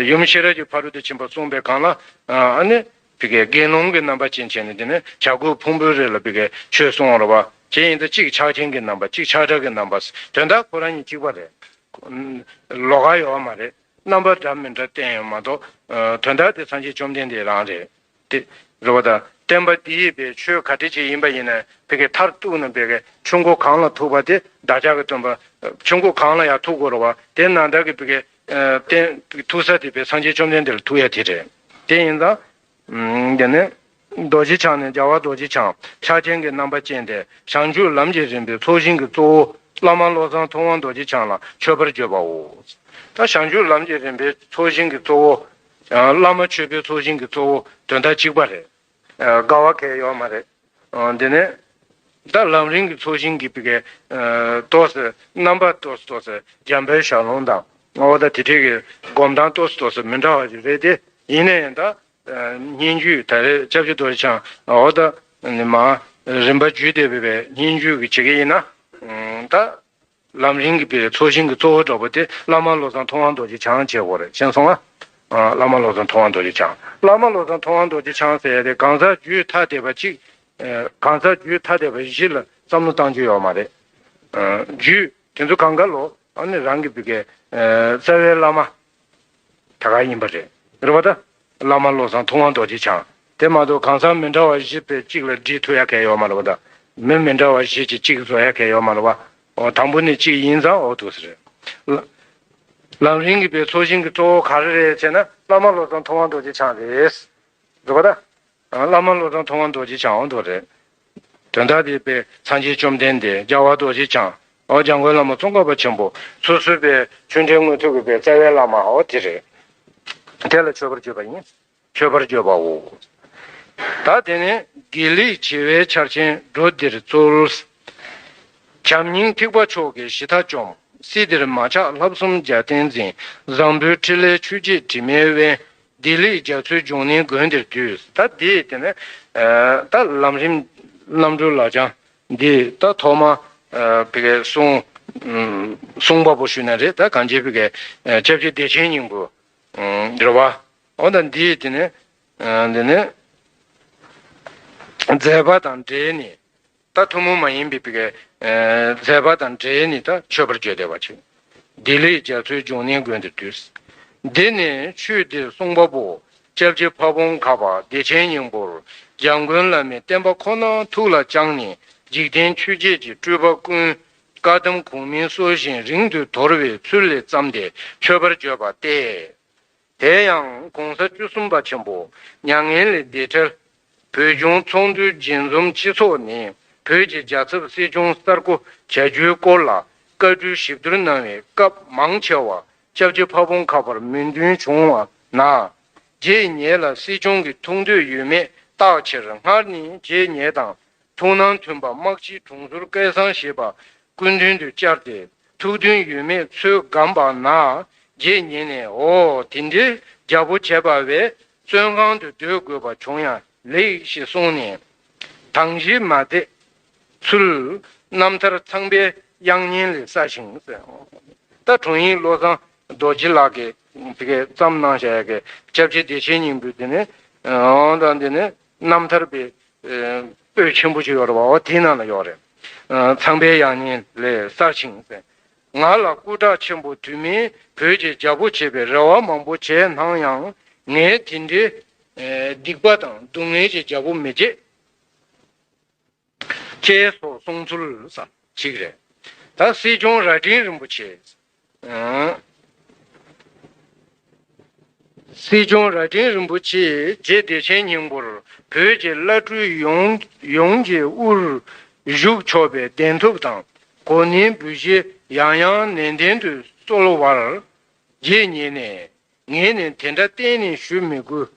ཡུམ་ཤེས་རབ་ཀྱི་ཕ་རོལ་ཏུ་ཕྱིན་པ་གསུངས་པའི་སྒང་ལ། ཨ་ནི་པའི་དགེ་སློང་གི་རྣམ་པ་ཅན་བྱས་ནས་དེ་ནི་བྱ་རྒོད་ཕུང་པོའི་རི་ལ་པའི་ཆོས་གསུངས་རེད་པ། དེ་ཡིན་ད་གཅིག་ཆགས་ཆེན་གྱི་རྣམ་པ་གཅིག་ཆགས་བྲལ་གྱི་རྣམ་པ། དོན་དག་ཁོ་རང་གཉིས་གཅིག་པ་རེད། ལོགས་ཀ་ཡོད་མ་རེད། རྣམ་པ་འདྲ་མི་འདྲ་བསྟན་ཡོད་མ་གཏོགས། དོན་དག་དེ་སངས་རྒྱས་བཅོམ་ལྡན་འདས་རང་རེད། དེ། རེད་པ་ད། བསྟན་པ་འདི་ཡི་པའི་ཆོས་ག་འདྲ་ཅིག་ཡིན་པ་ཡིན་ན་བི་གའི་མཐར་གཏུགས་ན་བི་གའི་ཆོས་འཁོར་གང་ལ་ཐུག་པ་དེ་བདག་ཅག་གི་སྟོན་པ། ཆོས་འཁོར་གང་ལ་ཡང་ཐུག་དགོས་རེད་པ། དེ་ནང་ལྟར་གྱི་བི་གའི་བསྟན་ཐུག་ས་དེ་པའི་སངས་རྒྱས་བཅོམ་ལྡན་འདས་ལ་ཐུག་ཡ་དེ་རེད། དེ་ཡིན་ཙང་། དེ་ནས། རྡོ་རྗེ་འཆང་ནི་རྒྱལ་བ་རྡོ་རྗེ་འཆང་ཆགས་ཆེན་གྱི་རྣམ་པ་ཅན་ཏེ་བྱང་ཆུབ་ལམ་གྱི་རིམ་པའི་ཚོགས་ཞིང་གི་གཙོ་བོ་བླ་མ་བློ་བཟང་ཐུབ་དབང་རྡོ་རྗེ་འཆང་ལ་མཆོད་པར་བརྗོད་པའོ། ད་བྱང་ཆུབ་ལམ་གྱི་རིམ་པའི་ཚོགས་ཞིང་གི་གཙོ་བོ། བླ་མ་མཆོད་པའི་ཚོགས་ཞིང་གི་གཙོ་བོ་དོན་དག་གཅིག་པ་རེད། འགལ་བ་གང་ཡང་ཡོད་མ་རེད། འདི་ནས། ད་ལམ་རིམ་གྱི་ཚོགས་ཞིང་གི་བི་གའི་ཏོག་ཙམ་རྣམ་པ་ཏོག་ཙམ་ཏོག་ཙམ་འཇམ་དཔལ་ཞལ་ལུང་དང་འོ་ད་དེ་འདྲའི་གི་སྒོམ་སྟངས་ཏོག་ཙམ་ཏོག་ཙམ་མི་འདྲ་བ་ཞིག་རེད་དེ་ཡིན་ན་ཡང་ད། སྙན་བརྒྱུད་ད་རེས་སྐྱབས་རྗེ་རྡོ་རྗེ་འཆང་འོ་ད་ནི་མ་རིམ་པ་བརྒྱུད་བསྡད་པའི་སྙན་བརྒྱུད་ཀྱི་བྱེད་ཀྱི་ཡིན་ན། ད་ལམ་རིམ་གྱི་པའི་ཚོགས་ཞིང་གི་གཙོ་བོ་འདྲ་པོ་དེ་བླ་མ་བློ་བཟང་ཐུབ་དབང་རྡོ་རྗེ་འཆང་བྱེད་དགོས་རེད་མཁྱེན་སོང་ང་། བླ་མ་བློ་བཟང་ཐུབ་དབང་རྡོ་རྗེ་འཆང་། བླ་མ་བློ་བཟང་ཐུབ་དབང་རྡོ་རྗེ་འཆང་ཟེར་ཡ་དེ་གང་ཟག་རྒྱུད་ཐ་དད་པ་གཅིག་གང་ཟག་རྒྱུད་ཐ་དད་པ་བཞི་ལ་བསམ་བློ་བཏང་རྒྱུ་ཡོད་མ་རེད། རྒྱུད་དེ་ཚོ་གང་ག་ལོ་ཨ་ནི་རང་གི་བི་གའི་རྩ་བའི་བླ་མ། ད་ག་ཡིན་པ་རེད། རེད་པ་ད། བླ་མ་བློ་བཟང་ཐུབ་དབང་རྡོ་རྗེ་འཆང་། དེ་མ་གཏོགས་གང་ཟག་མི་འདྲ་བ་བཞི་པའི་གཅིག་ལ་སྒྲིལ་ཐུབ་ཡ་གང་ཡོད་མ་རེད་པ་ད། མི་མི་འདྲ་བ་བཞི་གཅིག་གཅིག་བཟོ་ཡ་གང་ཡོད་མ་རེད་པ། འོ་དང་པོ་ནི་གཅིག་ཡིན་ཙང་འོ་འདུག་ཟེར། ལ་ལམ་རིམ་གྱི་པའི་ཚོགས་ཞིང་གི་གཙོ་བོ་ག་རེ་རེད་ཟེར་ན་བླ་མ་བློ་བཟང་ཐུབ་དབང་རྡོ་རྗེ་འཆང་རེད། རེད་པ་ད། བླ་མ་བློ་བཟང་ཐུབ་དབང་རྡོ་རྗེ་འཆང་འོ་འདུག་རེད། དོན་དག་དེ་པའི་སངས་རྒྱས་བཅོམ་ལྡན་འདས་རྒྱལ་བ་རྡོ་རྗེ་འཆང་། འོ་འཇམ་མགོན་བླ་མ་ཙོང་ཁ་པ་ཆེན་པོ། སོ་སོའི་པའི་ཆོས་འབྲེལ་དངོས་ཐོབ་ཀྱི་པའི་རྩ་བའི་བླ་མ་འོ་དེ་རེད། དེ་ལ་མཆོད་པར་བརྗོད་པ་ཡིན། མཆོད་པར་བརྗོད་པའོ། ད་དེ་ནས་དགེ་ལེགས་བྱེ་བའི་ཆར་ཆེན་འགྲོ་འདིར་སྩོལ། བྱམས་སྙིང་ཐེག་པ་མཆོག་གི་གཞི་མཐའ་བཅོམ། སྲིད་འདིར་མ་ཆགས་ལྷ་གསུམ་རྒྱལ་བསྟན་འཛིན། བཟང་པོའི་ཕྲིན་ལས་ཆོས་འཆད་དྲི་མེད་དབེན། བདེ་ལེགས་རྒྱ་མཚོའི་འབྱུང་གནས་དགོན་འདིར་འདུས། ད་འདི་དེ་ནས་ད་ལམ་རིམ་རྣམ་གྲོལ་ལ་སྦྱང་ འདི་ད་ཐོག་མ་ཨ་བི་གའི་གསུང་ཨ་གསུང་པ་པོ་ཞུས་ན་རེད། ད་གང་ཅི་བི་གའི་ཨ་སྐྱབས་རྗེ་བདེ་ཆེན་སྙིང་པོ་ཨ་རེད་བ། འོ་ད་འདི་དེ་ནས་ཨ་འདི་ནས་མཛད་པ་དང་འབྲེལ་ནས། ད་ཐུན་མོང་མ་ཡིན་པའི་བི་གའི་ཨ་མཛད་པ་དང་འབྲེལ་ནས་ད་མཆོད་པར་བརྗོད་བསྡད་པ་ཅིག་ལྡི་ལི་རྒྱ་མཚོའི་འབྱུང་གནས་དགོན་དུ་འདུས། འདི་ནས་ཆོས་འདིར་གསུངས་པ་པོ། སྐྱབས་རྗེ་ཕ་བོང་ཁ་པ་བདེ་ཆེན་སྙིང་པོར་འཇམ་མགོན་བླ་མའི་བསྟན་པ་ཁོ་ན་ཐུགས་ལ་བཅངས་ནས། འཇིག་རྟེན་ཆོས་བརྒྱད་ཀྱི་སྤྲུལ་པ་ཀུན་བཀའ་གདམས་གོང་མའི་སྲོལ་བཞིན་རིང་དུ་དོར་བའི་ཚུལ་ལས་བརྩམས་ཏེ་མཆོད་པར་བརྗོད་པ་སྟེ། དེ་ཡང་གོང་ས་བཅུ་གསུམ་པ་ཆེན་པོ་མྱ་ངན་ལས་འདས་འཕྲལ། བོད་ལྗོངས་ཚོགས་འདུའི་རྒྱས་འཛོམས་སྤྱི་ཚོགས་ནས་བོད་ཀྱི་རྒྱལ་ཚབ་སྲིད་སྐྱོང་གསར་བསྐོ་བྱ་རྒྱུའི་སྐོར་ལ་བཀའ་འཁྲོལ་ཞིབ་བསྡུར་གནང་བའི་སྐབས་མང་ཆེ་བ་སྐྱབས་རྗེ་ཕ་བོང་ཁ་པར་མོས་མཐུན་བྱུང་བ་ན། རྗེ་ཉིད་ལ་སྲིད་སྐྱོང་གི་ཐུགས་འདོད་ཡོད་མེད་བརྟག་ཕྱིར་སྔར་ནས་རྗེ་ཉིད་དང་ཐུགས་སྣང་མཐུན་པ་དམག་སྤྱི་དྲུང་ཟུར་སྐལ་བཟང་ཞེས་པ་སྐུ་མདུན་དུ་བཅར་ཏེ་ཐུགས་འདུན་ཡོད་མེད་ཚོད་བགམ་པ་ན། རྗེ་ཉིད་ནས་འོ་དེ་འདྲའི་རྒྱལ་པོ་བྱས་པ་བས་བཙོན་ཁང་དུ་སྡོད་དགོས་པ་བྱུང་ཡང་ལེགས་ཞེས་གསུངས་ནས། དང་ཞིག་མ་མཛད་ཚུལ་རྣམ་ཐར་ཚངས་པའི་དབྱངས་སྙན་ལས་གསལ་ཞིང་ཟེར། ད་དྲུང་ཡིག་བློ་བཟང་རྡོ་རྗེ་ལགས་ཀྱིས་དེ་གའི་བརྩམས་གནང་བཞག་ཡ་གི་སྐྱབས་རྗེ་བདེ་ཆེན་སྙིང་པོའི་དེ་ནས་ཨང་དང་དེ་ནས་རྣམ་ཐར་པའི་ཨེ་པོད་ཆེན་པོ་ཅིག་ཡོད་རེད་བ། འོ་དེའི་ནང་ལ་ཡོད་རེད། ཨ་ཚངས་པའི་དབྱངས་སྙན་ལས་གསལ་ཞིང་ཟེར། ང་ལ་སྐུ་དྲག་ཆེན་པོ་དུས་མིན་བོད་ཀྱི་རྒྱལ་པོ་བྱེད་པའི་རེ་བ་མང་པོ་བྱས་སྣང་ཡང་། ངས་དེ་འདྲའི་ཨེ་སྡིག་པ་དང་སྡུག་བསྔལ་གྱི་རྒྱལ་པོ་མི་བྱེད། ཅེས་སོགས་གསུངས་ཚུལ་ཟེར་ཅིག་རེད། ད་སྲིད་སྐྱོང་རྭ་སྒྲེང་རིན་པོ་ཆེ། ཨང་། སྲིད་སྐྱོང་རྭ་སྒྲེང་རིན་པོ་ཆེས་རྗེ་བདེ་ཆེན་སྙིང་པོར་བོད་ཀྱི་བླ་སྤྲུལ་ཡོངས་ཡོངས་ཀྱི་དབུར་བཞུགས་ཆོག་པའི་གདན་ཐོབ་དང་གོ་གནས་འབུལ་བཞེས་ཡང་ཡང་ནན་ཏན་དུ་གསོལ་བར་རྗེ་ཉིད་ནས། ངས་ནི་དེ་འདྲ་གཏན་ནས་ཞུ་མི་དགོས།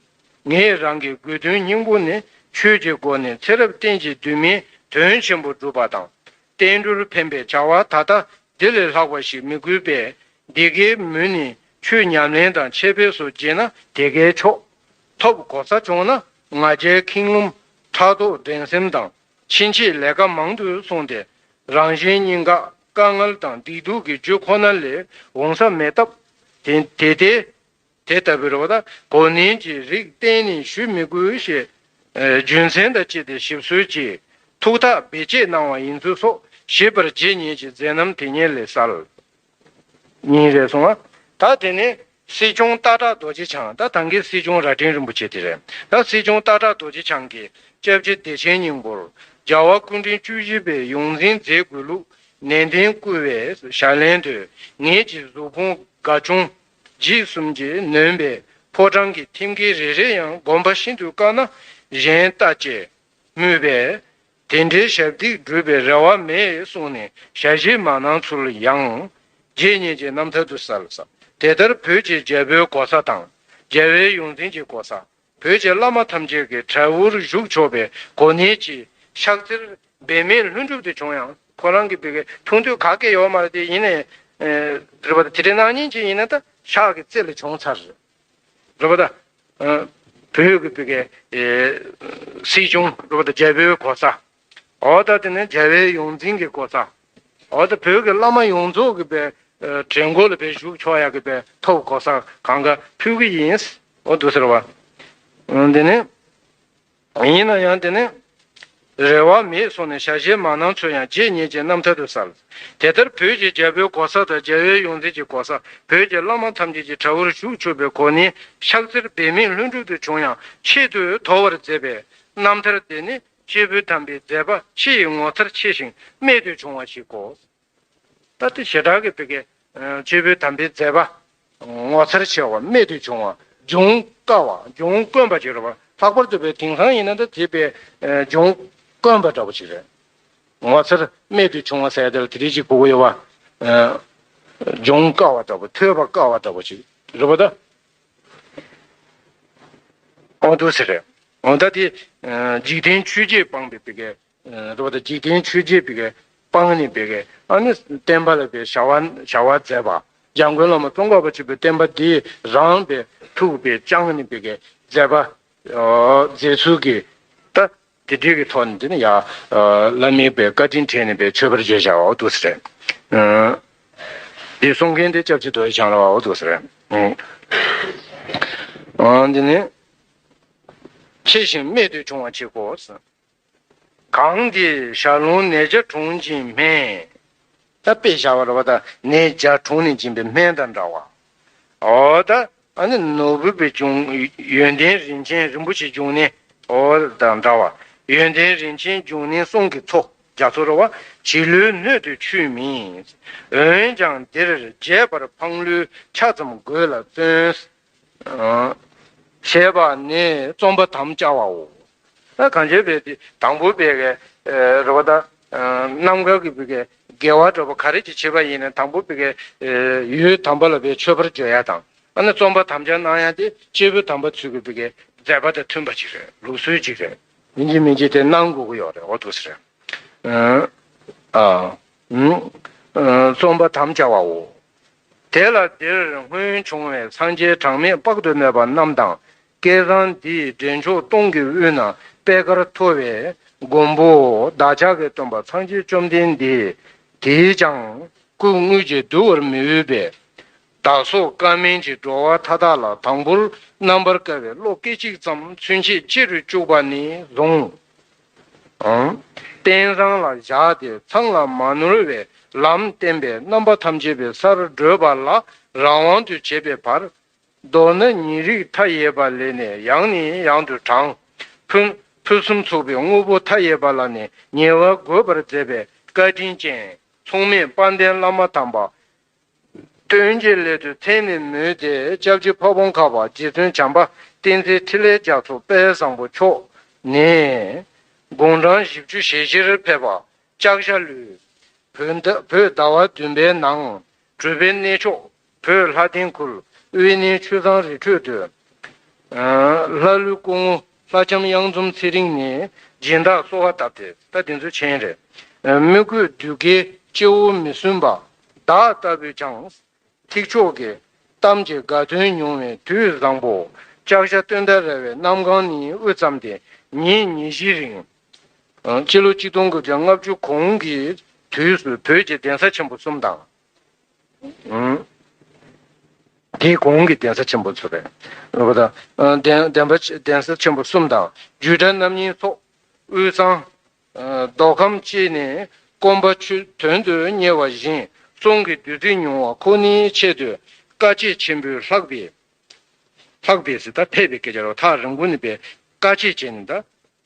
ངས་རང་གི་དགོས་དོན་སྙིང་པོ་ནི་ཆོས་ཀྱི་སྒོ་ནས་ཚེ་རབས་གཏན་གྱི་འདུན་མའི་དོན་ཆེན་པོ་སྒྲུབ་པ་དང་། བསྟན་འགྲོར་ཕན་པའི་བྱ་བ་ད་ལྟ་འདི་ལས་ལྷག་པ་ཞིག་མི་དགོས་པས། འདི་གའི་མུ་ནས་ཆོས་ཉམས་ལེན་དང་འཆད་སྤེལ་སོགས་བགྱིས་ན་དེ་གའི་ཆོག་ཐོབ་གོ་ས་བྱུང་ན་ང་རྒྱལ་ཁེངས་རློམ་ཕྲག་དོག་འགྲན་སེམས་དང་། ཕྱིན་ཆད་ལས་ཀ་མང་དུ་སོང་སྟེ་རང་གཞན་གཉིས་ཀ་དཀའ་ངལ་དང་སྡིག་སྡུག་གི་རྒྱུ་ཁོ་ན་ལས་འོང་ས་མེད་སྟབས། དེ་དེ་དེ་དེ་ལྟ་བུའི་རེ་བ་དང་གོ་གནས་ཀྱི་རིགས་གཏན་ནས་ཞུ་མི་དགོས་ཞེས་རྒྱུ་མཚན་དང་བཅས་ཏེ་ཞིབ་སྲོལ་གྱིས་ཐུགས་ཐག་བེད་སྤྱད་གནང་བ་ཡིན་ཚུལ་སོགས་ཞིབ་པར་རྗེ་ཉིད་ཀྱི་མཛད་རྣམ་དེ་ཉིད་ལས་གསལ། གཉིས་རེད་སོང་ང་། ད་དེ་ནས་སྲིད་སྐྱོང་སྟག་བྲག་རྡོ་རྗེ་འཆང་། ད་ད་གིན་སྲིད་སྐྱོང་རྭ་སྒྲེང་རིན་པོ་ཆེ་དེ་རེད། ད་སྲིད་སྐྱོང་སྟག་བྲག་རྡོ་རྗེ་འཆང་གིས་སྐྱབས་རྗེ་བདེ་ཆེན་སྙིང་པོར་རྒྱལ་བ་སྐུ་ཕྲེང་བཅུ་བཞི་པའི་ཡོངས་འཛིན་མཛད་དགོས་ལུགས་ནན་ཏན་བསྐུལ་བའི་ཞལ་ལན་དུ། ངེད་ཀྱི་གཟུགས་ཕུང་དགའ་ཆུང་འཇིགས་གསུམ་གྱིས་ནོན་པའི་ཕོ་བྲང་གི་ཐེམ་སྐས་རེ་རེ་ཡང་དགོན་པ་ཤིན་ཏུ་དཀར་ན་གཞན་ལྟ་ཅེས་སྨོས་པས། དེ་འདྲའི་ཞབས་འདེགས་སྒྲུབ་པའི་རེ་བ་མེད་གསུངས་ནས་ཞལ་བཞེས་མ་གནང་ཚུལ་ཡང་རྗེ་ཉིད་ཀྱི་རྣམ་ཐར་དུ་གསལ་ལ་གསལ། དེ་ལྟར་བོད་ཀྱི་རྒྱལ་པོའི་གོ་ས་དང་རྒྱལ་བའི་ཡོངས་འཛིན་གྱི་གོ་ས། བོད་ཀྱི་བླ་མ་ཐམས་ཅད་ཀྱི་གྲལ་དབུར་བཞུགས་ཆོག་པའི་གོ་གནས་ཀྱི་ཕྱག་འཚལ་འབད་མེད་ལྷུན་གྲུབ་ཏུ་བྱུང་ཡང་། ཁོ་རང་གི་བོད་ཀྱི་ཐུགས་འདོད་ག་གེ་ཡོད་མ་རེད་དེ། ཡིན་ནའི་རེད་པ། དེ་འདྲའི་གནང་མཁན་ཅིག་ཡིན་ན་ད་ཕྱག་གི་རྩེ་ལ་བྱུང་ཚར་རེད། རེད་པ། ད་བོད་ཀྱི་བོད་ཀྱི་སྲིད་སྐྱོང་རེད་པ། ད་རྒྱལ་པོའི་གོ་ས། འོ་ད་དེ་ནས་རྒྱལ་བའི་ཡོངས་འཛིན་གྱི་གོ་ས། འོ་ད་བོད་ཀྱི་བླ་མ་ཡོངས་རྫོགས་ཀྱི་བའི་གྲལ་མགོ་ལ་བའི་བཞུགས་ཆོག་ཡག་གི་བའི་ཐོབ་གོ་ས་གང་ག་ཕུལ་གི་ཡིན། འོ་འདུག་ཟེར་བ། འདི་ནི་ཡིན་ན་ཡང་དེ་ནི་རེ་བ་མེད་སོང་ནས་ཞལ་བཞེས་མ་གནང་ཚུལ་ཡང་རྗེ་ཉིད་ཀྱི་རྣམ་ཐར་དུ་གསལ། དེ་ལྟར་བོད་ཀྱི་རྒྱལ་པོའི་གོ་ས་དང་རྒྱལ་བའི་ཡོངས་འཛིན་གྱི་གོ་ས། བོད་ཀྱི་བླ་མ་ཐམས་ཅད་ཀྱི་གྲལ་དབུར་བཞུགས་ཆོག་པའི་གོ་གནས་ཕྱག་འཚལ་འབད་མེད་ལྷུན་གྲུབ་ཏུ་བྱུང་ཡང་ཆེད་དུ་དོར་བར་མཛད་པའི་རྣམ་ཐར་དེ་ནི་སྐྱེས་བུ་དམ་པའི་མཛད་པ་ཕྱི་ཡི་ངོ་མཚར་ཆེ་ཞིང་རྨད་དུ་བྱུང་བ་ཞིག་གོ། ད་ལྟ་ཞེ་དྲག་གི་བོད་ཀྱི་ཨ་སྐྱེས་བུ་དམ་པའི་མཛད་པ་ངོ་མཚར་ཆེ་བ་རྨད་དུ་བྱུང་བ་འབྱུང་དཀའ་བ་འབྱུང་དཀོན་པ་ཅིག་རེད་པ། ལྷག་པར་དུ་བོད་དེང་སང་ཡིན་ན་ད་དེ་བོད་ཨ་འབྱུང་དཀོན་པ་འདྲ་པོ་ཅིག་རེད། ངོ་མཚར་རྨད་དུ་བྱུང་བ་ཟེར་ཡ་དེ་ལ་དེ་རིགས་ཅིག་གོ་གི་ཡོད་པ། ཨ་འབྱུང་དཀའ་བ་འདྲ་པོ། ཐོས་པ་དཀའ་བ་འདྲ་པོ་ཅིག་རེད་པ་ད། འོ་འདུག་ཟེར་རེད། འོ་ད་དེ་ཨ་འཇིག་རྟེན་ཆོས་བརྒྱད་སྤངས་པའི་བོད་ཀྱི་ཨ་རེད་པ། ད་འཇིག་རྟེན་ཆོས་བརྒྱད་བོད་ཀྱི་སྤངས་ནས་བོད་ཀྱི་ཨ་ནི་བསྟན་པ་ལ་བའི་བྱ་བ་བྱ་བ་མཛད་པ། འཇམ་མགོན་བླ་མ་ཙོང་ཁ་པ་ཆེན་པོའི་བསྟན་པ་འདི་རང་བའི་ཐུགས་པའི་བཅངས་ནས་བོད་ཀྱི་མཛད་པ་ཨ་མཛད་ཚུལ་གྱི་ད་ དེ་འདྲའི་གི་ཐོག་ནས་དེ་ནི་ཡ། ཨ། བླ་མའི་པའི་བཀའ་དྲིན་དྲན་ནས་པའི་མཆོད་པར་བརྗོད་བྱ་བའོ་འདུག་ཟེར། ཨ། དེ་གསུང་མཁན་དེ་སྐྱབས་རྗེ་རྡོ་རྗེ་འཆང་ལ་བའོ་འདུག་ཟེར། ཨ། ཨ། འདི་ནི་ཆེ་ཞིང་རྨད་དུ་བྱུང་བ་ཅིག་གོ། གངས་ཀྱི་ཞལ་ལུང་ནས་བརྒྱ་དྲུང་གི་སྨན། ད་དཔེ་བཞག་པ་རེད་བ། ད་ནས་བརྒྱ་དྲུང་ནས་སྦྱིན་པའི་སྨན་དང་འདྲ་བ། འོ་ད་ཨ་ནི་ནོར་བུ་པའི་འབྱུང་ཡོན་ཏན་རིན་ཆེན་རིན་པོ་ཆེ་འབྱུང་གནས། འོ་དང་འདྲ་བ། ཡོན་ཏན་རིན་ཆེན་འབྱུང་གནས་གསུང་གི་མཚོ། རྒྱ་མཚོ་རེད་བ། བྱིས་བློའི་སྣོད་དུ་ཆུད་མིན། འོན་ཀྱང་འདིར་རྒྱས་པར་འཕང་ལུས་ཆ་ཙམ་དགོས་ལ་བརྩོན། ཞེས་པ་ནི་རྩོམ་པ་དམ་བཅའ་བའོ། ད་གང་བྱས་པའི་དེ་དང་པོ་པའི་གི་རེད་བ། ད་རྣམ་དཀར་གྱི་པའི་གི་དགེ་བ་འདྲ་པོ་ག་རེ་ཅིག་བྱེད་པ་ཡིན་ན་དང་པོ་པའི་གི་ཡུལ་དམ་པ་ལ་པའི་མཆོད་པར་བརྗོད་ཡ་དང་། ཨ་ནི་རྩོམ་པ་དམ་བཅའ་གནང་ཡ་དེ་སྐྱེས་བུ་དམ་པ་ཚོའི་གི་པའི་གི་མཛད་པ་དང་མཐུན་པ་ཅིག་རེད། ལུགས་སྲོལ་ཅིག་རེད། ཡིན་གཅིག་མིན་གཅིག་དེ་གནང་དགོས་ཀྱི་ཡོད་རེད། འོ་འདུག་ཟེར། ཨ། ཨ། རྩོམ་པ་དམ་བཅའ་བའོ། དེ་ལ་འདིར་སྔོན་བྱུང་བའི་སངས་རྒྱས་གྲངས་མེད་དཔག་ཏུ་མེད་པ་རྣམས་དང་། བསྐལ་བཟང་འདིའི་འདྲེན་མཆོག་སྟོང་གི་དབུས་ན་པད་དཀར་མཐོ་བའི་མགོན་པོ་བདག་ཅག་གི་སྟོན་པ་སངས་རྒྱས་བཅོམ་ལྡན་འདས་དེས་ཀྱང་སྐུ་དངོས་ཀྱིས་བསྡུ་བར་མི་འོས་པས། བདག་སོགས་ཀ་མན་གྱི་འགྲོ་བ་མཐའ་དག་ལ་དང་པོར་རྣམ་པར་དཀར་བའི་བློ་སྐད་ཅིག་ཙམ་ཚུན་ཆད་ཅི་རུ་བཅུག་པ་ནས་བཟུང་། ཨང་། རྟེན་བཟང་ལ་བཞག་སྟེ་ཚང་ལ་མ་ནོར་བའི་ལམ་བསྟན་པས་རྣམ་པ་ཐམས་ཅད་པའི་སར་བགྲོད་པ་ལ་རང་དབང་དུ་བྱེད་པའི་བར། མདོར་ན་ཉེ་རིགས་མཐའ་ཡས་པ་ལས་ནས་ཡང་ནས་ཡང་དུ་དྲངས། ཕུན་ཕུན་སུམ་ཚོགས་པའི་དངོས་པོ་མཐའ་ཡས་པ་ལ་ནི་ཉེ་བར་བགོད་པར་མཛད་པའི་བཀའ་དྲིན་ཅན་མཚུངས་མེད་དཔལ་ལྡན་བླ་མ་དམ་པ། སྟོན་གྱི་སླད་དུ་མཚན་ནས་མོས་ཏེ་སྐྱབས་རྗེ་ཕ་བོང་ཁ་པ་རྗེ་བཙུན་བྱམས་པ་བསྟན་འཛིན་འཕྲིན་ལས་རྒྱ་མཚོ་དཔལ་བཟང་པོ་མཆོག་ནས་དགུང་གྲངས་བཞི་བཅུ་ཞེ་བཞིར་ཕེབས་པ་ལྕགས་བྱ་ལུས། བོད་ཟླ་བ་བདུན་པའི་ནང་གྲུབ་པའི་གནས་མཆོག་བོད་ལྷ་ལྡན་ཁུལ་དབེན་གནས་ཆོས་བཟང་རི་ཁྲོད་དུ། ལྷ་ཀླུ་སྐུ་ངོ་ལྷ་ལྕམ་གཡང་འཛོམས་ཚེ་རིང་ནས་སྦྱིན་བདག་གསོལ་བ་བཏབ་སྟེ། ད་དེ་ཚོ་མཆན་རེད། མི་རྒོད་སྡུག་གིས་སྤྱི་བོ་མི་སྲུན་པ་བདག་ལྟ་བུས་ཀྱང་། ཐེག་མཆོག་གི་གཏམ་གྱི་དགའ་སྟོན་མྱོང་བའི་དུས་བཟང་པོ། ལྕགས་བྱ་སྟོན་ཟླ་ར་བའི་གནམ་གང་ནས་དབུས་ཙམ་སྟེ་ཉིན་ཉི་བཞི་རིང་། སྤྱི་ལོ་གཅིག་སྟོང་དགུ་བརྒྱ་ལྔ་བཅུ་གོང་གི་དུས་སུ་བོད་ཀྱི་གདན་ས་ཆེན་པོ་གསུམ་དང་། དེའི་གོང་གི་གདན་ས་ཆེན་པོ་ཚོ་རེད། རེད་པ་དང་། གདན་གདན་པ་གདན་ས་ཆེན་པོ་གསུམ་དང་རྒྱུད་གྲྭ་རྣམ་གཉིས་སོགས་དབུས་གཙང་། མདོ་ཁམས་བཅས་ནས་སྐོམ་པ་ཆུ་དོན་དུ་གཉེར་བ་བཞིན་གསུང་གི་བདུད་རྩི་མྱོང་བ་ཁོ་ནའི་ཆེད་དུ་དཀའ་སྤྱད་ཆེན་པོས་ལྷག་པའི། ལྷག་པའི་ཟེར་ད་ཕེབས་པའི་སྐད་ཆ་རེད། ཐག་རིང་པོ་ནས་པའི་དཀའ་སྤྱད་བྱས་ནས་ད།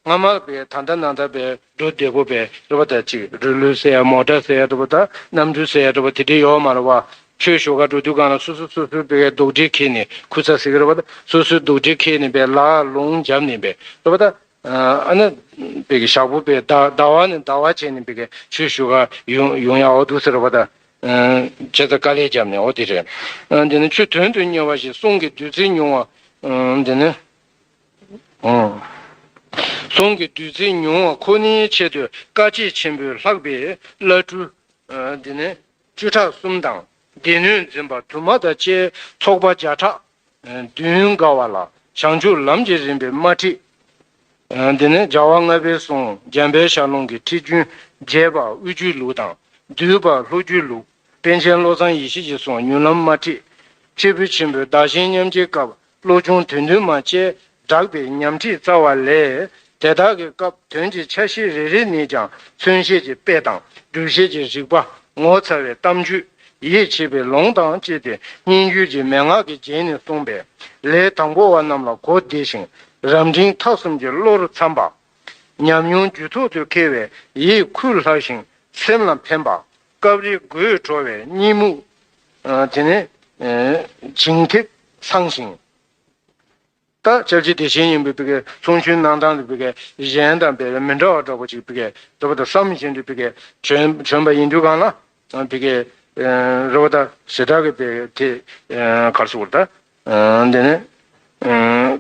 སྔ་མ་པའི་ད་ལྟ་ན་ད་པའི་འགྲོ་བདེ་པོ་པའི་རེད་པ། ད་ཅིག་རི་ལུ་ཟེར་ཡ་མོ་ཊ་ཟེར་ཡ་རེད་པ། ད་གནམ་གྲུ་ཟེར་ཡ་རེད་པ། དེ་འདྲའི་ཡོད་མ་རེད་པ། ཆོས་ཞུ་ག་འགྲོ་དུས་སྒང་ལ་སོ་སོ་སོ་སོའི་པའི་རྡོག་ཁྲེས་འཁྱེར་ནས་ཁུ་ཚ་ཟེར་གི་རེད་པ། ད་སོ་སོའི་རྡོག་ཁྲེས་འཁྱེར་ནས་པའི་ལ་ལུང་འཇབ་ནས་པའི་རེད་པ། ད། ཨ་ནི་པའི་གི་ཞག་པོ་པའི་ཟླ་ཟླ་བ་ནས་ཟླ་བ་བྱས་ནས་པའི་གི་ཆོས་ཞུ་ག་ཡོང་ཡོང་ཡ་འོ་འདུག་ཟེར་བ་ད། བྱས་ཙང་དཀའ་ལས་བརྒྱབ་ནས་འོ་དེ་རེད། འདི་ནི་ཆུ་དོན་དུ་གཉེར་བ་ཞིག་གསུང་གི་བདུད་རྩི་མྱོང་བ། འདི་ནི། གསུང་གི་བདུད་རྩི་མྱོང་བ་ཁོ་ནའི་ཆེད་དུ་དཀའ་སྤྱད་ཆེན་པོས་ལྷག་པའི་བླ་སྤྲུལ། འདི་ནི་བཅུ་ཕྲག་གསུམ་དང་སྡེ་སྣོད་འཛིན་པ་དུ་མ་དང་བཅས་ཚོགས་པ་བརྒྱ་ཕྲག་བདུན་དགའ་བ་ལ་བྱང་ཆུབ་ལམ་གྱི་རིམ་པའི་དམར་ཁྲིད། འདི་ནི་རྒྱལ་བ་ལྔ་པའི་གསུང་འཇམ་དཔལ་ཞལ་ལུང་གི་ཁྲིད་རྒྱུན་རྒྱས་པ་དབུས་རྒྱུད་ལུགས་དང་བསྡུས་པ་ལྷོ་རྒྱུད་ལུགས། པཎ་ཆེན་བློ་བཟང་ཡེ་ཤེས་ཀྱི་གསུང་མྱུར་ལམ་དམར་ཁྲིད། ཁྲིད་ཕུལ་ཆེན་པོའི་བདག་གཞན་མཉམ་སྐྱེའི་སྐབས་བློ་སྦྱོང་དོན་བསྡུས་མ་བཅས་བསྒྲགས་པའི་ཉམས་ཁྲིད་རྩ་བ་ལས། དེ་དག་གི་སྐབས་དོན་གྱི་ཆ་ཤས་རེ་རེ་ནས་ཀྱང་མཚོན་བཤད་ཀྱི་དཔེ་དང་སྒྲུབ་བྱེད་ཀྱི་རིགས་པ། ངོ་མཚར་བའི་གཏམ་རྒྱུད། ཡིད་ཆེས་པའི་ལུང་དང་བཅས་ཏེ་སྙན་བརྒྱུད་ཀྱི་མན་ངག་གི་རྒྱན་ནས་གསུངས་པས་ལས་དང་པོ་བ་རྣམས་ལ་གོ་བདེ་ཞིང་རབ་འབྲིང་ཐ་གསུམ་གྱི་བློར་འཚམ་པ། ཉམས་མྱོང་རྒྱུད་ཐོག་ཏུ་འཁེལ་བས་ཡིད་ཁུག་ལྷག་ཞིང་སེམས་ལ་ཕན་པ། སྐབས་རེ་དགོད་བྲོ་བའི་གཉིད་རྨུགས། དེ་ནས་བྱིང་ཐེབས་སངས་ཤིང་། ད་སྐྱབས་རྗེ་བདེ་ཆེན་སྙིང་པོའི་པའི་གསུང་ཆོས་གནང་སྟངས་དེ་པའི་གཞན་དང་པའི་མི་འདྲ་བ་འདྲ་པོ་ཅིག་པའི་འདྲ་པོ་དང་བསམ་བཞིན་དུ་པའི་བྱོན་བྱོན་པ་ཡིན་དུས་གང་ལ་པའི་རེ་བ་དང་ཞེ་དྲག་གི་པའི་དེ་གར་སོང་བར་ད། འདི་ནི།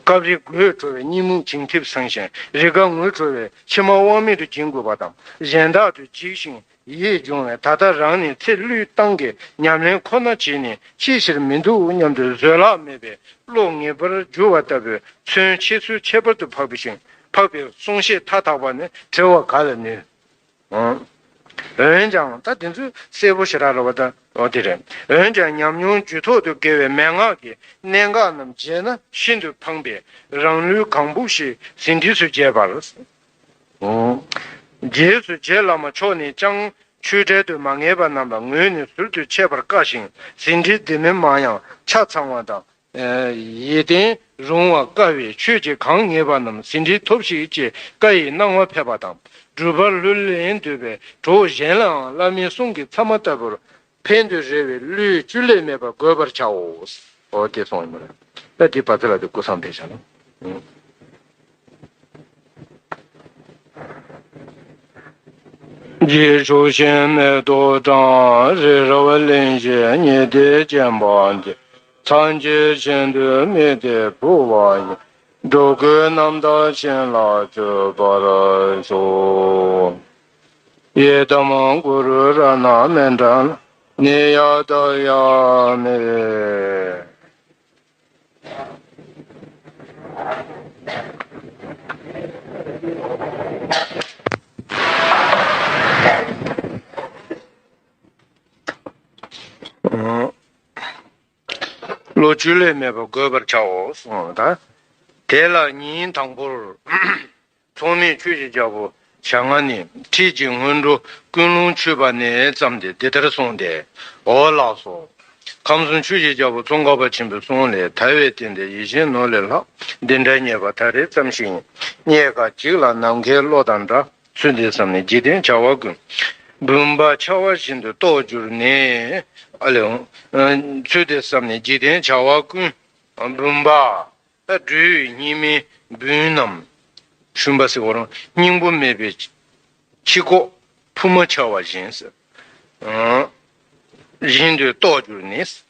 སྐབས་རེ་དགོད་བྲོ་བའི་གཉིད་རྨུགས་བྱིང་ཐེབས་སངས་ཤིང་རེས་འགའ་ངུ་བྲོ་བའི་མཆི་མ་དབང་མེད་དུ་འབྱིན་དགོས་པ་དང་གཞན་དག་ཏུ་འཇིགས་ཤིང་ཡིད་འབྱུང་བས་ད་ལྟ་རང་ནི་ཚེ་བློས་བཏང་གི་ཉམས་ལེན་ཁོ་ན་བྱས་ནས་ཤི་ཕྱིར་མི་འདུག་སྙམ་དུ་བཟོད་གླགས་མེད་པའི་བློ་ངེས་པར་འགྱུར་བ་ལྟ་བུའི་མཚོན་འཆད་ཚུལ་ཁྱད་པར་དུ་འཕགས་པའི་ཞིང་ འཕགས་པའི་གསུང་བཤད་མཐའ་དག་པ་ནི་བྲི་བ་ག་ལ་ནུས། འོན་ཀྱང་ད་དེ་ཚོ་གསལ་པོ་ཞེ་དྲག་རེད་བ། ད་འོ་དེ་རེད། འོན་ཀྱང་ཉམས་མྱོང་རྒྱུད་ཐོག་ཏུ་དགེ་བའི་མན་ངག་གི་གནད་འགག་རྣམས་བརྗེད་ན་ཤིན་ཏུ་ཕངས་པས། རང་ལུས་གང་ཕུག་ཞིག་ཟིན་བྲིས་སུ་བྱས་པར། རྗེས་སུ་རྗེ་བླ་མ་མཆོག་ནས་ཀྱང་ཆོས་འབྲེལ་དུ་མ་ངེས་པ་རྣམས་ལ་ངོས་ནས་ཟུར་དུ་འཆད་པར་དཀའ་ཞིང་། ཟིན་བྲིས་འདི་མིན་མང་ཡང་ཆ་ཚང་བ་དང་། ཡིད་བརྟན་རུང་བ་དཀའ་བས། ཆོས་ཀྱིས་གང་ངེས་པ་རྣམས་ཟིན་བྲིས་ཐོབ་ཤིག་ཅེས་བཀའ་ཡི་གནང་བ་ཕེབས་པ་དང་། སྒྲུབ་པར་ལྷུར་ལེན་འདོད་པའི་གྲོགས་གཞན་ལའང་བླ་མའི་གསུང་གི་ཚད་མ་ལྟ་བུར་ཕན་དུ་རེ་བའི་བློས་བཅོས་བསླད་མེད་པར་འགོད་པར་བྱའོ། འོ་དེ་གསུངས་ཡོད་མ་རེད། ད་དེ་བར་ཚེ་ལ་དེ་སྐུ་བསམ་འཕེལ་བྱ་ན། རྗེས་ཆོག་ཤེས་མེད་དོ་དང་། རི་རབ་གླིང་བཞི་ཉི་ཟླས་བརྒྱན་པ་འདི། ཚངས་རྒྱས་ཤིན་ཏུ་མི་བདེ་ཕུག་པ་ཡི། འགྲོ་ཀུན་རྣམ་དག་ཞིང་ལ་སྤྱོད་པར་ཤོག། ཡི་དམ་གུ་རུ་རཏྣ་མཎྜལ་ནི་ཡ་ཏ་ཡ་མི། བློ་བཅོས་བསླད་མེད་པར་འགོད་པར་བྱའོ་གསུངས་པ་དང་། དེ་ལ་ཉིན་དང་པོར། མཚུངས་མེད་ཆོས་ཀྱི་རྒྱལ་པོ་ཞལ་སྔ་ནས། ཁྲིད་ཀྱི་སྔོན་འགྲོ་ཀུན་སློང་ཆུད་པ་ནས་བརྩམས་ཏེ་འདི་ལྟར་གསུངས་ཏེ། འོ་ལགས་སོ། ཁམས་གསུམ་ཆོས་ཀྱི་རྒྱལ་པོ་ཙོང་ཁ་པ་ཆེན་པོའི་གསུང་ལས། ཐལ་བའི་རྟེན་འདི་ཡིད་བཞིན་ནོར་ལས་ལྷག་འདི་འདྲ་རྙེད་པ་ད་རེས་ཙམ་ཞིག་ཡིན། རྙེད་དཀའ་འཇིག་ལ་ནམ་མཁའི་གློག་དང་འདྲ། ཚུལ་འདི་བསམས་ནས་འཇིག་རྟེན་བྱ་བ་ཀུན། འབུམ་པ་འཆའ་བ་བཞིན་དུ་རྟོགས་གྱུར་ནས། ཨ་ལེ། ཚུལ་འདི་བསམས་ནས་འཇིག་རྟེན་བྱ་བ་ཀུན། འབུམ་པ། ད་སྦྲུལ་སྙེ་མའི་སྦུལ་རྣམས། ཤུན་པ་ཟེར་བ་རང་སྙིང་པོ་མེད་པའི་ཁྱི་ཁོག་ཕུབ་མ་འཆའ་བ་བཞིན། བཞིན་དུ་རྟོགས་གྱུར་ནས།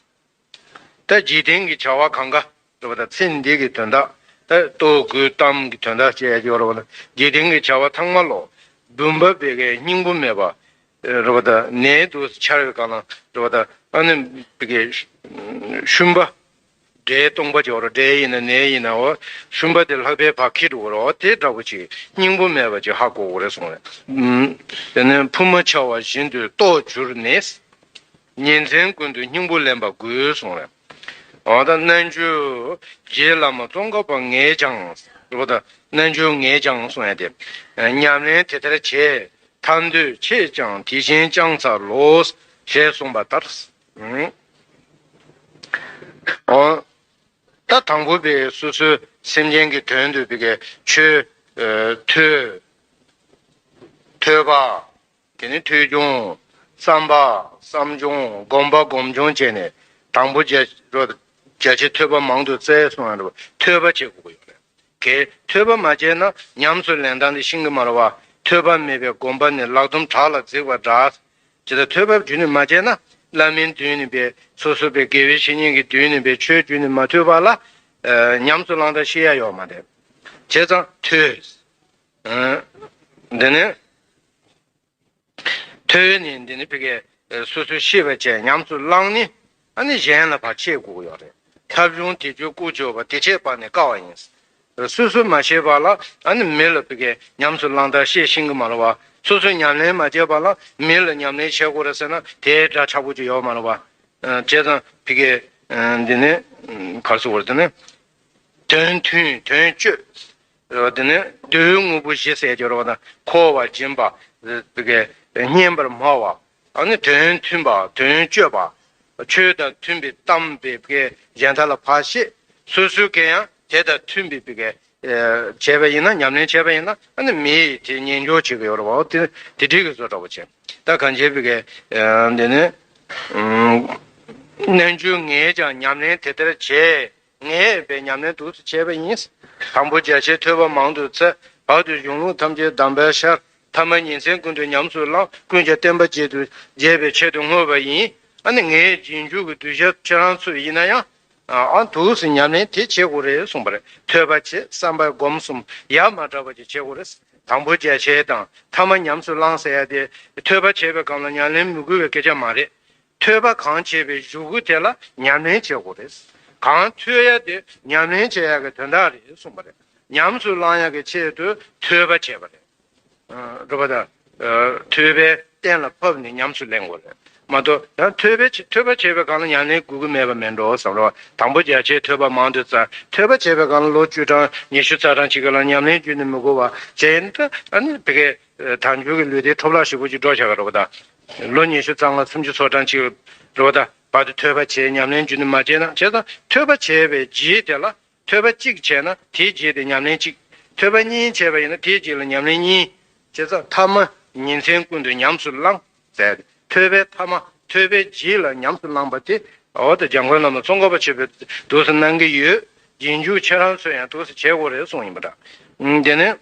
ད་འཇིག་རྟེན་གྱི་བྱ་བ་གང་ག་རེད་བ། ད་ཚེ་འདི་གི་དོན་དག་ད་ལྟོ་གོས་གཏམ་གྱི་དོན་དག་བྱས་ཡོད་རེད་བ། ད་འཇིག་རྟེན་གྱི་བྱ་བ་ཚང་མ་ལོ། འབུམ་པ་བེ་གའི་སྙིང་པོ་མེད་པ་རེད་བ། ད་ནས་དུ་འཆར་བའི་སྒང་ལ་རེད་བ། ད་ཨ་ནི་བེ་གའི་ཤུན་པ། འདྲེ་སྟོང་པ་ཅིག་ཡོད་རེད། འདྲེ་ཡིན་ན་ནས་ཡིན་ན་འོ། ཤུན་པ་དེ་ལྷགས་པའི་བར་ཁྱི་འགྲོ་གི་རེད། འོ་དེ་འདྲ་བོ་ཅིག་སྙིང་པོ་མེད་པ་ཅིག་ཧ་གོ་གི་རེད་གསུངས་རེད། ཨུམ། དེ་ནས་ཕུབ་མ་འཆའ་བ་བཞིན་དུ་རྟོགས་གྱུར་ནས། ཉིན་མཚན་ཀུན་ཏུ་སྙིང་པོ་ལེན་པ་དགོས་གསུངས་རེད། འོ་ད་རྣལ་འབྱོར་རྗེ་བླ་མ་ཙོང་ཁ་པ་ངས་ཀྱང་། འོ་ད་རྣལ་འབྱོར་ངས་ཀྱང་གསུངས་ཡ་དེ། ཉམས་ལེན་དེ་ལྟར་བྱས། ཐར་འདོད་ཆེས་ཀྱང་དེ་བཞིན་བསྐྱང་འཚལ་ལོ། ཞེས་གསུངས་པ་ལྟར། ཨང་། འོ། ད་དང་པོ་བེ་སོ་སོའི་སེམས་ཅན་གྱི་དོན་དུ་བེ་གའི་ཆོས། ཨ། ཐོས། ཐོས་པ། དེ་ནས་ཐོས་བྱུང་། བསམ་པ། བསམ་བྱུང་། སྒོམ་པ་སྒོམ་བྱུང་བྱས་ནས་དང་པོ་རྒྱ་རོ་རྒྱ་ཆེ་ཐོས་པ་མང་དུ་བཙལ་གསུངས་ཡ་འདྲ་བ། ཐོས་པ་བྱེད་དགོས་ཀྱི་ཡོད་རེད། གལ་ཐོས་པ་མ་བྱས་ན་ཉམས་སུ་ལེན་སྟངས་དེ་ཤེས་ཀྱི་མ་རེད་བ། ཐོས་པ་མེད་པའི་སྒོམ་པ་ནི་ལག་རྡུམ་བྲག་ལ་འཛེགས་པ་འདྲ། ཇི་ལྟར་ཐོས་པ་རྒྱུད་ནས་མ་བྱས་ན། བླ་མའི་མདུན་ནས་པའི་སོ་སོ་པའི་དགེ་བའི་བཤེས་གཉེན་གྱི་མདུན་ནས་པའི་ཆོས་རྒྱུད་ནས་མ་ཐོས་པ་ལ། ཨ། ཉམས་སུ་བླང་སྟངས་ཤེས་ཡ་ཡོད་མ་རེད། བྱས་ཙང་ཐོས། ཨ། འདི་ནི། ཐོས་ནས་འདི་ནི་བེ་གའི་སོ་སོས་ཤེས་པ་བྱས་ཉམས་སུ་བླངས་ནས། ཨ་ནི་གཞན་ལ་ཕར་འཆད་དགོས་ཀྱི་ཡོད་རེད། ཐབས་བྱུང་དེ་ཚོའི་སྐུ་བྱོག་པ་དེ་ཆད་པ་ནི་དཀའ་བ་ཡིན། སོ་སོས་མ་ཤེས་པ་ལ་ཨ་ནི་མི་ལ་བེ་གའི་ཉམས་སུ་བླང་སྟངས་ཤེས་ཤེས་ཀྱི་མ་རེད་བ། སོ་སོས་ཉམས་ལེན་མ་བྱས་པ་ལ་མི་ལ་ཉམས་ལེན་བྱེད་དགོས་རེད་ཟེར་ན་དེའི་འདྲ་ཆགས་པོ་ཅིག་ཡོད་མ་རེད་བ། ཨ། བྱས་ཙང་བེ་གའི། ཨ། འདི་ནི། ཨ། ག་རེ་ཟེར་དགོས་རེད། འདི་ནི། དོན་མཐུན་དོན་སྤྱོད། དེ་ནས་བསྡུ་བའི་དངོས་པོ་བཞི་ཟེར་གྱི་རེད་བ། ད་མཁོ་བ་སྦྱིན་པ། བསྙེན་པར་སྨྲ་བ། ཨ་ནི་དོན་མཐུན་པ་དོན་སྤྱོད་པ། ཆོས་དང་མཐུན་པའི་གཏམ་བེ་གའི་གཞན་དག་ལ་ཕར་བཤད། སོ་སོའི་གིས་ཡང་དེ་དང་མཐུན་པའི་བེ་གའི་བྱས་པ་ཡིན་ན། ཉམས་ལེན་བྱས་པ་ཡིན་ན། ཨ་ནི་མི་ཡིས་དེ་ཉན་འཇོག་བྱེད་ཀྱི་ཡོད་རེད་བ། དེ་དེ་འགྲིག་གི་བཟོ་འདྲ་བོ་བྱས། ད་གང་བྱས་བེ་གའི་འདི་ནི། རྣལ་འབྱོར་ངས་ཀྱང་ཉམས་ལེན་དེ་ལྟར་བྱས། ངས་བེ་ཉམས་ལེན་འདུག་སེ་བྱས་པ་ཡིན། དང་པོ་རྒྱ་ཆེའི་ཐོས་པ་མང་དུ་བཙལ། བར་དུ་གཞུང་ལུགས་ཐམས་ཅད་གདམས་པར་ཤར། ཐ་མ་ཉིན་མཚན་ཀུན་ཏུ་ཉམས་སུ་བླངས། ཀུན་ཀྱང་བསྟན་པ་གཅིག་ཏུ་རྒྱས་པའི་ཆེད་དུ་བསྔོས་པ་ཡིན། ཨ་ནི་ངའི་རྗེས་འཇུག་གི་གདུལ་བྱ་ཁྱེད་རང་ཚོ་ཡིན་ན་ཡང་། ཨ། འདུག་སེ་ཉམས་ལེན་དེ་བྱེད་དགོས་རེད་གསུངས་པ་རེད། ཐོས་པ་བྱེད། བསམ་པ་སྒོམ་གསུམ་ཡ་མ་བྲལ་བ་ཅིག་བྱེད་དགོས་རེད། དང་པོ་རྒྱ་ཆེ་དང་ཐ་མ་ཉམས་སུ་བླངས་ཟེར་ཡ་དེ། ཐོས་པ་བྱེད་པའི་སྒང་ལ་ཉམས་ལེན་མི་དགོས་པའི་སྐད་ཆ་མ་རེད། ཐོས་པ་གང་བྱེད་པའི་གཞུག་གུ་དེ་ལ་ཉམས་ལེན་བྱེད་དགོས་རེད། གང་ཐོས་ཡ་དེ་ཉམས་ལེན་བྱེད་ཡ་གི་དོན་དག་རེད་གསུངས་པ་རེད། ཉམས་སུ་བླང་ཡག་གི་ཆེད་དུ་ཐོས་པ་བྱས་པ་རེད། རོ་པ་དང་། ཐོས་པས་གཏན་ལ་ཕབ་ནས་ཉམས་སུ་ལེན་དགོས་རེད། མ་གཏོགས་ཡང་ཐོས་པས་ཐོས་པ་བྱས་པའི་སྒང་ལ་ཉམས་ལེན་དགོས་ཀྱི་མེད་པ་མིན་འགྲོ་བསམ་རོ། དང་པོ་རྒྱ་ཆེའི་ཐོས་པ་མང་དུ་བཙལ། ཐོས་པ་བྱས་པའི་སྒང་ལ་ལོ་བཅུ་གྲངས་ཉི་ཤུ་རྩ་གྲངས་ཅིག་གི་ལ་ཉམས་ལེན་བརྒྱུད་ནས་མི་དགོས་པ་བྱས་ཡིན་ད། ཨ་ནི་དེ་གའི་དལ་འབྱོར་གྱི་ལུས་རྟེན་འཕྲོ་བརླག་ཞེ་པོ་ཅིག་འགྲོ་བྱ་ག་རོ་པ་དང་། ལོ་ཉི་ཤུ་རྩ་ལྔ་སུམ་ཅུ་སོ་གྲངས་ཅིག་རོ་པ་དང་བར་དུ་ཐོས་པ་བྱས་ཉམས་ལེན་བརྒྱུད་ནས་མ་བྱས་ན། བྱས་ཙང་ཐོས་པ་བྱས་པའི་རྗེས་དེ་ལ། ཐོས་པ་གཅིག་བྱས་ན་དེའི་རྗེས་དེ་ཉམས་ལེན་གཅིག་ཐོས་པ་གཉིས་བྱས་པ་ཡིན་ན་དེའི་རྗེས་ལ་ཉམས་ལེན་གཉིས། བྱས་ཙང་ཐ་མ་ཉིན་མཚན་ཀུན་ཏུ་ཉམས་སུ་བླང་ཟེར། ཐོས་པའི་ཐ་མ་ཐོས་པའི་རྗེས་ལ་ཉམས་སུ་བླང་པ་དེ། འོ་ད་འཇམ་མགོན་བླ་མ་ཙོང་ཁ་པ་ཆེན་པོས་འདུག་སེ་གནང་གི་ཡོད། རྗེས་འཇུག་ཁྱེད་རང་ཚོས་ཡང་འདུག་སེ་བྱེད་དགོས་རེད་གསུངས་ཡིན་པ་འདྲ། དེ་ནས།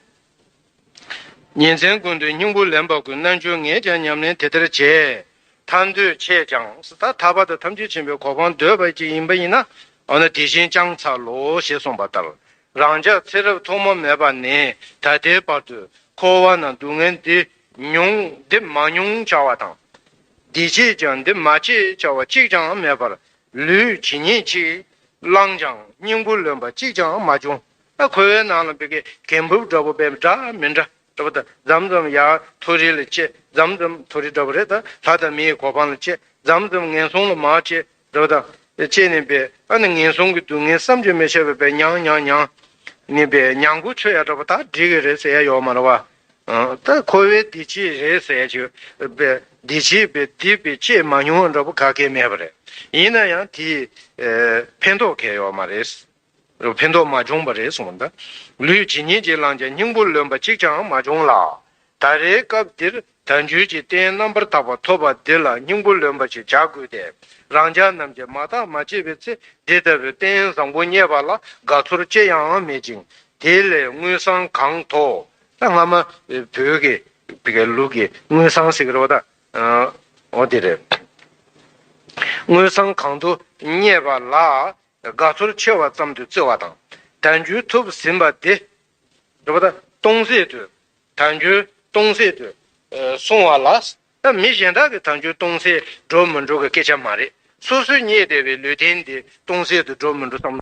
ཉིན་མཚན་ཀུན་ཏུ་སྙིང་པོ་ལེན་པ་ཀུན། རྣལ་འབྱོར་ངས་ཀྱང་ཉམས་ལེན་དེ་ལྟར་བྱས། ཐར་འདོད་ཆེས་ཀྱང་ད་ཐར་པ་དང་ཐམས་ཅད་མཁྱེན་པའི་གོ་འཕང་འདོད་པ་ཅིག་ཡིན་པ་ཡིན་ན། འོ་ན་དེ་བཞིན་བསྐྱང་འཚལ་ལོ་ཞེས་གསུངས་པ་ལྟར། རང་ཅག་ཚེ་རབས་ཐོག་མ་མེད་པ་ནས་ད་ལྟའི་བར་དུ་འཁོར་བ་ན་སྡུག་བསྔལ་འདི་མྱོང་འདི་མ་མྱོང་བྱ་བ་དང་། འདི་བྱས་ཀྱང་འདི་མ་བྱས་བྱ་བ་གཅིག་ཀྱང་མེད་པར་ལུས་ཇི་སྙེད་ཅིག་བླངས་ཀྱང་སྙིང་པོ་ལོན་པ་གཅིག་ཀྱང་མ་བྱུང་། ཨ་འཁོར་བའི་ནང་ལ་བི་གའི་གད་འབུབ་འདྲ་པོ་བས་འདྲ་མི་འདྲ་འདྲ་པོ་དང་མཚམས་མཚམས་ཡར་མཐོ་རིས་ལ་སྐྱེ། མཚམས་མཚམས་མཐོ་རིས་འདྲ་པོ་རེད་ད་ལྷ་དང་མིའི་གོ་འཕང་ལ་སྐྱེ། མཚམས་མཚམས་ངན་སོང་ལ་མར་སྐྱེ་འདྲ་པོ་དང་སྐྱེ་ནས་པས་ཨ་ནི་ངན་སོང་གི་སྡུག་བསྔལ་བསམ་གྱིས་མི་ཁྱབ་པའི་པས་མྱང་མྱང་མྱང་ནས་པས་མྱང་གོ་ཆོད་ཡ་འདྲ་པོ་ད་འགྲིག་གི་རེད་ཟེར་ཡ་ཡོད་མ་རེད་བ། ད་འཁོར་བའི་བདེ་སྐྱིད་རེད་ཟེར་ཡ་ཅིག་པས་བདེ་སྐྱིད་པས་བདེ་བའི་སྐྱེས་མ་མྱོང་བ་འདྲ་པོ་ག་གེ་མེད་པ་རེད། ཡིན་ན་ཡང་དེས་ཕན་ཐོགས་གལ་ཡོད་མ་རེད། ཕན་ཐོགས་མ་བྱུང་བ་རེད་གསུངས་པ་འདྲ། ལུས་ཇི་སྙེད་ཅིག་བླངས་ཀྱང་སྙིང་པོ་ལོན་པ་གཅིག་ཀྱང་མ་བྱུང་ལ། ད་རེས་སྐབས་འདིར་དལ་འབྱོར་གྱི་རྟེན་རྣམ་པར་དག་པ་ཐོབ་པ་འདི་ལ་སྙིང་པོ་ལོན་པ་ཞིག་བྱ་དགོས་ཏེ། རང་ཅག་རྣམས་ཀྱིས་མ་བརྟགས་མ་དཔྱད་པའི་ཚེ་འདི་ལྟ་བུའི་རྟེན་བཟང་པོ་རྙེད་པ་ལ་དགའ་ཚོར་ཅི་ཡང་མེད་ཅིང་། དེ་ལས་དངུལ་སྲང་གང་དུ། ད་སྔ་མ་བོད་ཀྱི་བོད་ཀྱི་ལུགས་ཀྱི་དངུལ་སྲང་ཟེར་གྱི་རེད་བ་ད། འོ་དེ་རེད། དངུལ་སྲང་གང་དུ་རྙེད་པ་ལ་དགའ་ཚོར་ཆེ་བ་ཙམ་དུ་བརྩི་བ་དང་། དལ་འབྱོར་ཐོབ་ཟིན་པ་དེ་རེད་བ་ད་སྟོང་ཟད་དུ། དལ་འབྱོར་སྟོང་ཟད་དུ་སོང་བ་ལ། ད་མི་གཞན་དག་གི་དལ་འབྱོར་སྟོང་ཟད་འགྲོ་མི་འགྲོ་གི་སྐད་ཆ་མ་རེད། སོ་སོས་རྙེད་བསྡད་པའི་ལུས་རྟེན་དེ་སྟོང་ཟད་དུ་འགྲོ་མི་འགྲོ་བསམ།